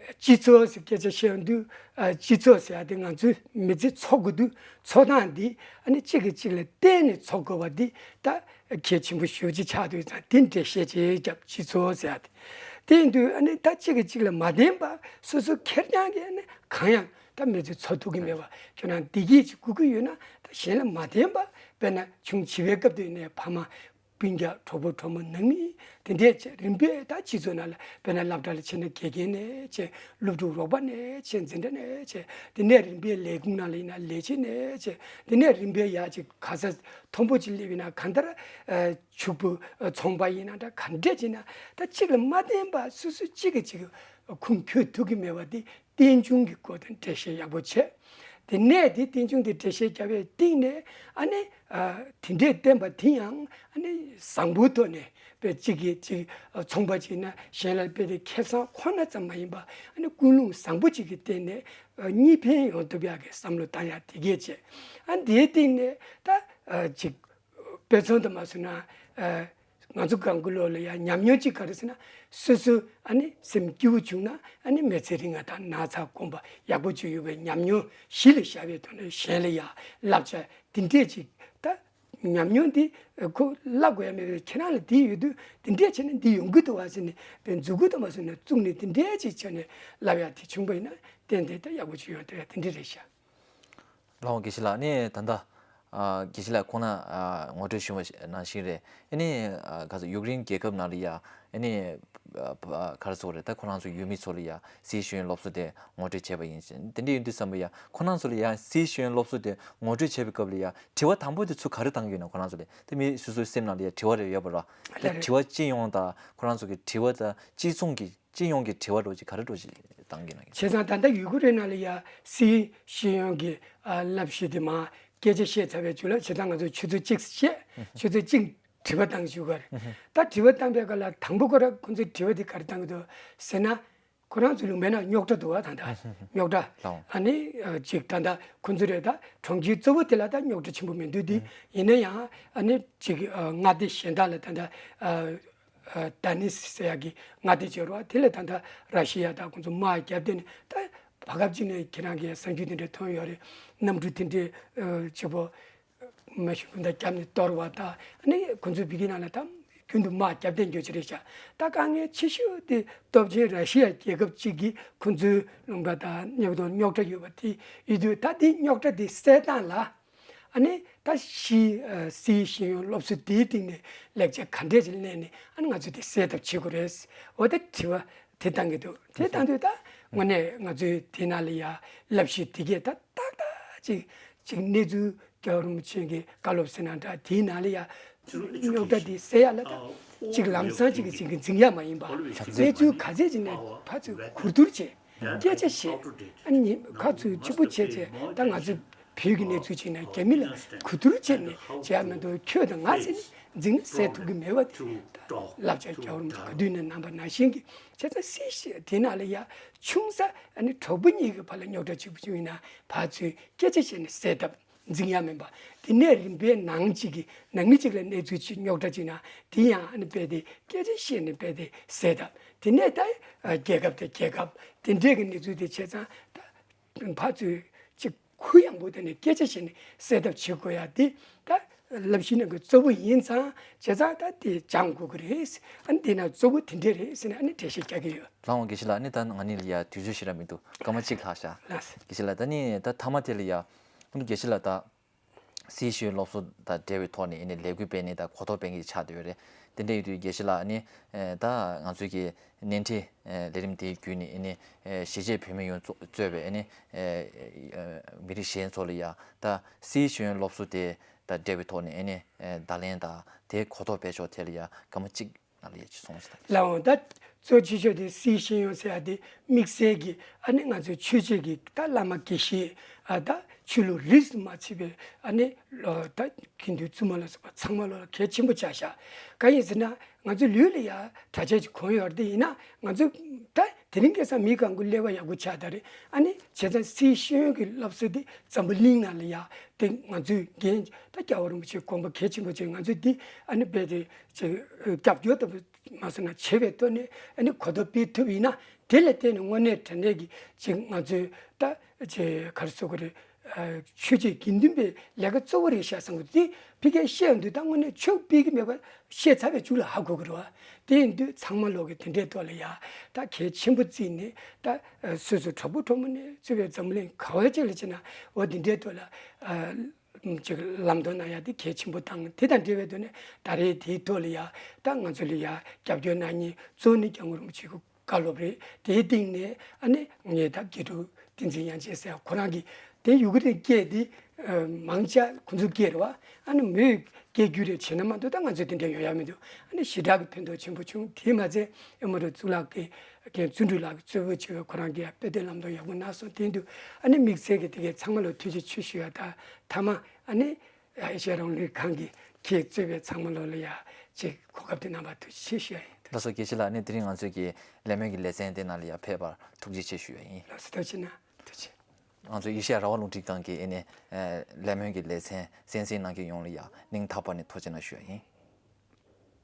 སྤྱི་ཚོགས་ཟེར་སྐད་ཆ་བཤད་དུས་ཨ་སྤྱི་ཚོགས་ཟེར་ཡ་དེ་ང་ཚོའི་མི་ཚེ་འཚོ་དགོས་དུས་འཚོ་སྟངས་འདི་ཨ་ནི་གཅིག་གིས་གཅིག་ལ་བརྟེན་ནས་འཚོ་དགོས་པ་འདི་ད་གལ་ཆེན་པོ་ཞེ་པོ་ཅིག་ཆགས་འདུག་ཙང་དེ་འགྲེལ་བཤད་ཅིག་བརྒྱབ། སྤྱི་ཚོགས་ཟེར་ཡ་དེ་དེ་ཡིན་དུས་ཨ་ནི་ད་གཅིག་གིས་གཅིག་ལ་མ་བརྟེན་པ་སོ་སོ་ཁེར་རྐྱང་གིས་ཨ་ནི་གང་ཡང་ད་མི་ཚེ་འཚོ་ཐུབ་ཀྱི་མེད་པ་ཁྱོད་རང་བདེ་སྐྱིད་ཅིག་དགོས་ཀྱི་ཡོད་ན་ད་གཞན་ལ་མ་བརྟེན་པ། དཔེར་ན་ཆུང་བྱིས་པའི་སྐབས་དུས་ནས་ཕ་མ་སྤུན་ཀྱག་གྲོགས་པོ་གྲོགས་མོ་ནང་མི་དེ་འདྲས་བྱས་རིམ་པས་ད་སྤྱི་ཚོགས་ནང་ལ་དཔེར་ན་སློབ་གྲྭ་ལ་ཕྱིན་ན་དགེ་རྒན་ནས་བྱས་སློབ་ཕྲུག་རོགས་པ་ནས་བྱས་འཛིན་གྲྭ་ནས་བྱས་དེ་ནས་རིམ་པས་ལས་ཁུངས་ནང་ལ་ཡིན་ན་ལས་བྱེད་ནས་བྱས་དེ་ནས་རིམ་པས་ཡར་ཅིག་ག་ས་མཐོན་པོ་ཅིག་སླེབས་ཡིན་ན་གང་ལྟར་ཕྱུག་པོ་ཚོང་པ་ཡིན་ན་འདྲ་ག་འདྲས་བྱས་ན་ད་གཅིག་ལ་མ་བརྟེན་པ་སོ་སོ་གཅིག་གིས་གཅིག་ཁུངས་འཁྱོལ་ཐུབ་ཀྱི་མེད་པ་དེ། རྟེན་འབྱུང་གི་སྐོར་དང་འགྲེལ་བཤད་ཡག་པོ་བྱས། དེ་ནས་དེ་རྟེན་འབྱུང་དེ་འགྲེལ་བཤད་བརྒྱབ་པའི་སྟེང་ནས་ཨ་ནི་ཨ་དེ་འདྲས་བསྟན་པ་དེ་ཡང་ཨ་ནི་བཟང་པོའི་ཐོག་ནས་དཔེ་གཅིག་གིས་གཅིག་ཚོང་པ་གཅིག་ན་གཞན་ལ་དཔེ་དེ་ཁེ་བཟང་ཁོ་ན་ཙམ་མ་ཡིན་པ་ཨ་ནི་ཀུན་སློང་བཟང་པོ་གཅིག་གི་སྟེང་ནས་ཨ་གཉིས་ཕན་ཡོང་ཐུབ་ཡག་གི་བསམ་བློ་བཏང་ཡག་དེ་གས་བྱས། ཨ་དེའི་སྟེང་ནས་ད་ཨ་གཅིག་དཔེ་མཚོན་དུ་མ་སོང་ན་ཨ་ང་ཚོ་གང་གི་ལོ་ལ་ཡང་ཉམས་མྱོང་གཅིག་ག་རེ་ཟེར་ན་སོ་སོ་ཨ་ནི་སེམས་སྐྱིད་པོ་བྱུང་ན་ཨ་ནི་མི་ཚེ་རིང་ང་དང་ན་ཚ་སྐོམ་པ་ཡག་པོ་ཅིག་ཡོད་པའི་ཉམས་མྱོང་གཞི་ལ་བཞག་པའི་ཐོག་ནས་གཞན་ལ་ཡང་བསླབ་བྱ་དེ་འདྲས་ཅིག་ད་ཉམས་མྱོང་འདི་ཁོ་བསླབ་དགོས་ཡ་མེད་པའི་ཁྱེད་རང་ལ་འདི་ཡོད་དུས་དེ་འདྲས་བྱས་ན་འདི་ཡོང་གི་འདུག་བ་ཟེར་ནས་དཔེ་མཛུབ་གུ་དུ་མ་སོང་ན་བཙུགས་ནས་དེ་འདྲས་ཅིག་བྱས་ནས་བསླབ་ཡ་དེ་བྱུང་པ་ཡིན་ན་གཏན་གཏན་ད་ཡག་པོ་ཅིག་ཡོང་ཐུབ་ཡ་དེ་འདྲས་རེད་ཤག་ལགས་འོང་དགེ་བཤེས་ལགས། ཨ་ནི་ད་ལྟ་ཨ་དགེ་བཤེས་ལགས་ཁོང་ན་ཨ་ངོ་སྤྲོད་ཞུས་པ་ནང་བཞིན་རེད། ཨ་ནི་ཨ་ག་ཚོད་ཡུཀ་རེན་རྒྱལ་ཁབ་ནང་ལ་ཡ་ཨ་ནི་ཨ་ག་རེ་ཟེར་དགོས་རེད། ད་ཁོ་རང་ཚོ་ཡུལ་མི་ཚོ་ལ་ཡ་སི་ཤེས་ཡོན་སློབ་གསོ་དེ་ངོ་སྤྲོད་བྱས་པ་ཡིན་ཞིང་དེ་འདྲ་ཡིན་དུས་ཙམ་པ་ཡ་ཁོ་རང་ཚོ་ལ་ཡ་སི་ཤེས་ཡོན་སློབ་གསོ་དེ་ངོ་སྤྲོད་བྱས་པའི་སྐབས་ལ་ཡ་དྲི་བ་དང་པོ་དེ་ཚུར་ག་རེ་བཏང་གི་ཡོད་ན། ཁོ་རང་ཚོ་ལ་དེ་མི་སོ་སོའི་སེམས་ནང་ལ་ཡ་དྲི་བ་རེ་ཡོད་པ་ར། དེ་རེད། དྲི་བ་སྤྱི་ཡོངས་དང་ཁོ་རང་ཚོ་གི་དྲི་བ་དང་སྤྱི་ཚོགས་ཀྱི་སྤྱི་ཡོངས་ཀྱི་དྲི་བ་འདྲ་ཅིག་ག་རེ་འདྲ་ཅིག་བཏང་གི་ན། བྱས་ཙང་ད་ལྟ་ཡུ་ཀེ་རེན་ནང་ལ་ཡ་སི་ཤེས་ཡོན་གྱི་ཨ་བསླབ་གཞི་དེ་མ་སྐད་ཆ་བཤད་ཚར་བའི་རྗེས་ལ་བྱས་ཙང་ང་ཚོ་ཆུ་ཚོད་གཅིག་བཤད། ཆུ་ཚོད་གཅིག་དྲི་བ་བཏང་བཞུགས་ག་རེད། ད་དྲི་བ་བཏང་པའི་སྐབས་ལ་དང་པོ་ཁོ་རང་ཁོ་ཚོས་དྲི་བ་དེ་ག་རེ་བཏང་གི་འདུག་ཟེར་ན། ཁོ་རང་ཚོ་ལུང་པའི་ནང་རྙོག་དྲ་འདུག་བ། ད་ལྟ་རྙོག་དྲ་ལའོ། ཨ་ནི་ཨ་ཅིག་ད་ལྟ་ཁོ་ཚོ་རེད། ད་གྲོང་ཁྱེར་གཙོ་བོ་དེ་ལ་ད་རྙོག་དྲ་ཆེན་པོ་མི་འདུག་དེ་ཡིན་ན་ཡང་ཨ་ནི་ཅིག་ཨ་མངའ་སྡེ་གཞན་དག་ལ་ད་ལྟ་ཨ། ཨ་ད་ནི་སི་ཟེར་ཡག་གི་མངའ་སྡེ་ཅིག་ཡོད་རེད་བ། དེ་ལ་ད་ལྟ་ར་ཤི་ཡ་དང་ཁོང་ཚོ་དམག་བརྒྱབ་སྟེ་ནི་ད་བར་སྐབས་ཅིག་ནས་ཁྱེད་རང་གིས་གསར་འགྱུར་དེ་འདྲ་མཐོང་ཡོད་རེད། གནམ་གྲུ་དེ་འདྲའི་ཨ་ཆེ་པོ་མ་གཞི་ཀུན་ད་བརྒྱབ་ནས་གཏོར་བ་དང་ཨ་ནི་ཁོང་ཚོའི་བི་གི་ནང་ལ་ད་རྒྱུན་དུ་དམག་བརྒྱབ་སྟེ་འགྱོ་ཅི་རེད་ཤག་ད་དཀའ་ངལ་ཆེ་ཤོས་དེ་སྟོབས་ཆེན་ར་ཤི་ཡ་རྒྱལ་ཁབ་ཅིག་གིས་ཁོང་ཚོའི་ལུང་པ་དང་རྙོག་དྲ་རྙོག་དྲ་ཡོད་པ་དེ་ཡིན་དུས་ད་དེ་རྙོག་དྲ་དེ་སེལ་སྟངས་ལ། ཨ་ནི་ད་ཤི་ཨ་སི་ཤེས་ཡོན་སློབ་གསོ་དེའི་སྟེང་ནས་ལེགས་ཆ་ག་འདྲས་ཅིག་ལེན་ནས་ཨ་ནི་ང་ཚོས་དེ་སེལ་ཐབས་བྱེད་དགོས་རེད། འོ་ད་དྲི་བ་དེ་བཏང་གི་འདུག་དེ་བཏང་དུས་ད་དངོས་གནས་ང་ཚོའི་དེ་ནང་ལ་ཡ་བསླབ་གཞི་དེ་གས་ད་ཏག་ཏག་ཅིག་ཅིག་གནས་ཚུལ་རྒྱལ་བ་རིན་པོ་ཆེ་གི་བཀའ་སློབ་ཟེར་ན་འདྲ་དེའི་ནང་ལ་ཡ་རྙོག་དྲ་དེ་སེལ་ཡ་ལ་ད་ཅིག་ལམ་སང་ཅིག་གི་ཅིག་གི་འཛིང་ཡ་མ་ཡིན་པ་གནས་ཚུལ་ག་ཚད་ཅིག་ནས་ཕར་ཚུར་གོ་བསྡུར་བྱས། སྐད་ཆ་བཤད། ཨ་ནི་ཁ་ཚུར་གཅིག་པུ་བྱས་བྱས་ད་ང་ཚོ་བོད་ཀྱི་གནས་ཚུལ་ཅིག་ནས་རྒྱ་མི་ལ་གོ་བསྡུར་བྱས་ནས་བྱས་མི་འདུག་ཁྱོད་དང་ང་ཟེར་ནས་འཛིང་སེལ་ཐུབ་ཀྱི་མེད་པ་དེ་ད་བསླབ་བྱ་རྒྱལ་བ་རིན་པོ་ཆེ་ག་དུས་ནས་གནང་པ་ནང་བཞིན་གྱི་བྱས་ཙང་སྲིད་ཞི་དེ་ནང་ལ་ཡ་ཆུང་ས་ཨ་ནི་གྲོགས་པོ་གཉིས་ཀྱི་བར་ལ་རྙོག་དྲ་གཅིག་པུ་བྱུང་ཡིན་ན་ཕར་ཚུར་སྐད་ཆ་བཤད་ནས་སེལ་ཐབས་འཛིང་ཡ་མིན་པ། དེ་ནས་རིམ་པས་ནང་གཅིག་གི་ནང་མི་གཅིག་ལ་གནས་ཚུལ་གཅིག་རྙོག་དྲ་གཅིག་ན་དེ་ཡང་ཨ་ནི་རྦད་དེ་སྐད་ཆ་བཤད་ནས་རྦད་དེ་སེལ་ཐབས། དེ་ནས་ད་རྒྱལ་ཁབ་དང་རྒྱལ་ཁབ་དེ་འདྲས་ཀྱི་གནས་ཚུལ་དེ་བྱས་ཙང་ད་ཕར་ཚུར་གཅིག་གུ་ཡངས་པོ་དེ་ནས་སྐད་ཆ་བཤད་ནས་སེལ་ཐབས་བྱེད་དགོས་ཡ་དེ་ད་བསླབ་གཞི་ནང་གི་གཙོ་བོ་ཡིན་ཙང་བྱས་ཙང་ད་དེ་སྦྱང་དགོས་ཀྱི་རེད། ཨ་ནི་དེ་ན་གཙོ་བོ་དེ་འདྲས་རེད་ཟེར་ནས་ཨ་ནི་འགྲེལ་བཤད་རྒྱག་གི་ཡོད། ལགས་འོང་དགེ་བཤེས་ལགས། ཨ་ནི་ད་ང་གཉིས་ལ་ཡ་དུས་ཚོད་ཞེ་དྲག་མི་འདུག་སྐར་མ་གཅིག་ལྷག་ཤག་ལགས་སོ། དགེ་བཤེས་ལགས་ད་ནི་ད་མཐའ་མ་དེ་ལ་ཡ་ཨ་ནི་དགེ་བཤེས་ལགས་ད་སྲིད་ཞུའི་སློབ་གསོ་དང་འབྲེལ་བའི་ཐོག་ནས་ཨ་ནི་ལས་འགུལ་སྤེལ་མཁན་དང་གོ་རྟོགས་སྤེལ་མཁན་ཆགས་བསྡད་ཡོད་རེད། དེ་འདྲ་ཡོད་དུས་དགེ་བཤེས་ལགས་ཨ་ནི་ད་ང་ཚོའི་གི་བརྙན་འཕྲིན་ལས་རིམ་དེའི་བརྒྱུད་ནས་ཨ་ནི་གཞིས་བྱེས་བོད་མི་ཡོངས་གཙོ་གཙོས་པའི་ཨ་ནི་མི་རིགས་གཞན་ཚོ་ལ་ཡ་ད་སྲིད་ཞུའི་སློབ་གསོ་དེ་དང་འབྲེལ་བའི་ཐོག་ནས་ཨ་ནི་བརྡ་ལན་དང་དེའི་གོ་རྟོགས་སྤེལ་ཕྱོགས་ཐད་ལ་ཡ་སྐར་མ་གཅིག་ནང་ལ་ཡ་ཅིག་གསུངས་ཤིག་ད། ལགས་འོང་། ད་ གཙོ་ཆེ་ཤོས་དེ་སིའི་ཤེས་ཡོན་ཟེར་ཡ་དེ་དམིགས་བསལ་གྱི་ཨ་ནི་ང་ཚོའི་ཆོས་བརྒྱུད་ཀྱི་ད་བླ་མ་དགེ་བཤེས་ཨ་ད་ཆོས་ལུགས་རིས་སུ་མ་ཆད་པའི་ཨ་ནི་ལོ་ད་དགེ་འདུན་བཙུན་མ་ལ་སོགས་པ་ཚང་མ་ལོ་ལ་གལ་ཆེན་པོ་ཆགས་ཤག་གང་ཡིན་ཟེར་ན། ང་ཚོའི་ལུས་ལ་ཡ་གྲྭ་ཆས་ཅིག་གོན་ཡོད་རེད། དེ་ཡིན་ན་ང་ཚོ་ད་དེ་རིང་ཁ་སང་མི་གང་གི་ཀླད་པ་ཡག་པོ་ཆགས་ད་རེད། ཨ་ནི་བྱས་ཙང་སིའི་ཤེས་ཡོན་གྱི་སློབ་གསོ་དེ་འཛམ་བུ་གླིང་ནང་ལ་ཡ་དེ་ང་ཚོའི་འགན་ད་སྐྱབས་མགོན་རིན་པོ་ཆེའི་དགོངས་པ་གལ་ཆེན་པོ་བྱས། ང་ཚོས་འདི་ཨ་ནི་རྦད་དེ་ཅིག་རྒྱབ་སྐྱོར་ལྟ་བུ་མ་སོང་ན་བྱས་པའི་ཐོག་ནས་ཨ་ནི་གོ་རྟོགས་སྤེལ་ཐུབ་ཡིན་ན། དེ་ལ་བརྟེན་ནས་དངོས་གནས་དྲང་གནས་ཀྱི་ཅིག་ང་ཚོའི་ད་ཅིག་ག་རེ་ཟེར་དགོས་རེད། ཆོས་བརྒྱུད་དགེ་འདུན་པའི་ལས་ཀ་གཙོ་བོ་རེད་ཤག་བསམ་གི་འདུག་དེ་ཕ་གིར་བཤད་ཡོང་དུས་ད་དངོས་གནས་ཆོས་སྤེལ་གི་མེད་པ་བཤད་ཚར་བའི་མཇུག་ལ་ཧ་གོ་གི་རེད་བ། དེ་ཡིན་དུས་ཚང་མ་ལོག་གི་དེ་འདྲའི་ཐོག་ལ་ཡ་ད་གལ་ཆེན་པོ་བརྩིས་ནས། ད་སོ་སོའི་གྲོགས་པོ་གྲོགས་མོ་ནས་གཙོས་པའི་འཛམ་གླིང་ག་བ་ཅིག་ལ་བྱས་ན་འོ་དེ་འདྲའི་ཐོག་ལ་ཅིག་ལམ་སྟོན་གནང་ཡ་དེ་གལ་ཆེན་པོ་དང་། དེ་དང་འབྲེལ་བའི་ཐོག་ནས་ད་རེས་དེའི་ཐོག་ལ་ཡ་ད་ང་ཚོ་ལ་ཡ་རྒྱབ་སྐྱོར་གནང་མཁན་གཙོ་བོ་ནི་སྐྱབས་མགོན་རིན་པོ་ཆེ་གི་བཀའ་སློབ་རེད། དེའི་སྟེང་ནས་ཨ་ནི་ངས་ད་དགེ་ཕྲུག་བསྟན་འཛིན་དབྱངས་ཅན་ཟེར་ཁོ་རང་གིས་དེ་ཡུ་གུར་སྐད་དེ་མང་ཆེ་ཁོ་ཚོའི་སྐད་རེད་བ། ཨ་ནི་མོས་སྐད་སྒྱུར་རེ་བྱས་ན་མ་གཏོགས་ད་ང་ཚོ་དེ་འདྲ་ཡོང་ཡ་མི་འདུག་ཨ་ནི་ཞེ་དྲག་གི་ཕན་ཐོགས་ཆེན་པོ་བྱུང་། དེས་མ་ཚད་ཨེ་མོ་རི་གཙུག་ལག་གི་རྒན་བརྩོན་འགྲུས་ལགས་ཀྱིས་གཙོ་བོ་བྱས་པའི་ཁོ་རང་གིས་དཔེ་དེབ་ལམ་སྟོན་ཡག་པོ་གནང་སོང་། དེ་འདུག་ཨ་ནི་དམིགས་བསལ་གྱི་དེ་གའི་ཚང་མ་ལ་ཐུགས་རྗེ་ཆེ་ཞུ་ཡ། ད་མཐའ་མ་ཨ་ནི། ཨེ་ཤེ་ཡ་རང་ལུས་ཁང་གི་ཁྱེད་གཙོས་པའི་ཚང་མ་ལོ་ལ་ཡ་ཅིག་གོ་སྐབས་དེ་གནང་བར་ཐུགས་རྗེ་ཆེ་ཞུ་ཡ་ཡིན། ལགས་སོ། དགེ་བཤེས་ལགས། ཨ་ནི་དེ་རིང་ང་ཚོའི་གི་ལས་སྨོན་གྱི་ལེ་ཚན་དེ་ནང་ལ་ཡ་ཕེབས་པར་ཐུགས་རྗེ་ཆེ་ཞུ་ཡ་ཡིན། ལགས་སོ། ཐུགས་རྗེ་གནང་། ཐུགས་རྗེ་ཆེ། ང་ཚོ་ཨེ་ཤེ་ཡ་རང་དབང་རླུང་འཕྲིན་ཁང་གི་ཨ་ནི་ལས་སྨོན་གྱི་ལེ་ཚན་གསན་གཟིགས་གནང་མཁན་ཡོངས་ལ་ཡ་སྙིང་ཐག་པ་ནས་ཐུགས་རྗེ་གནང་ཞུ་ཡ་ཡིན།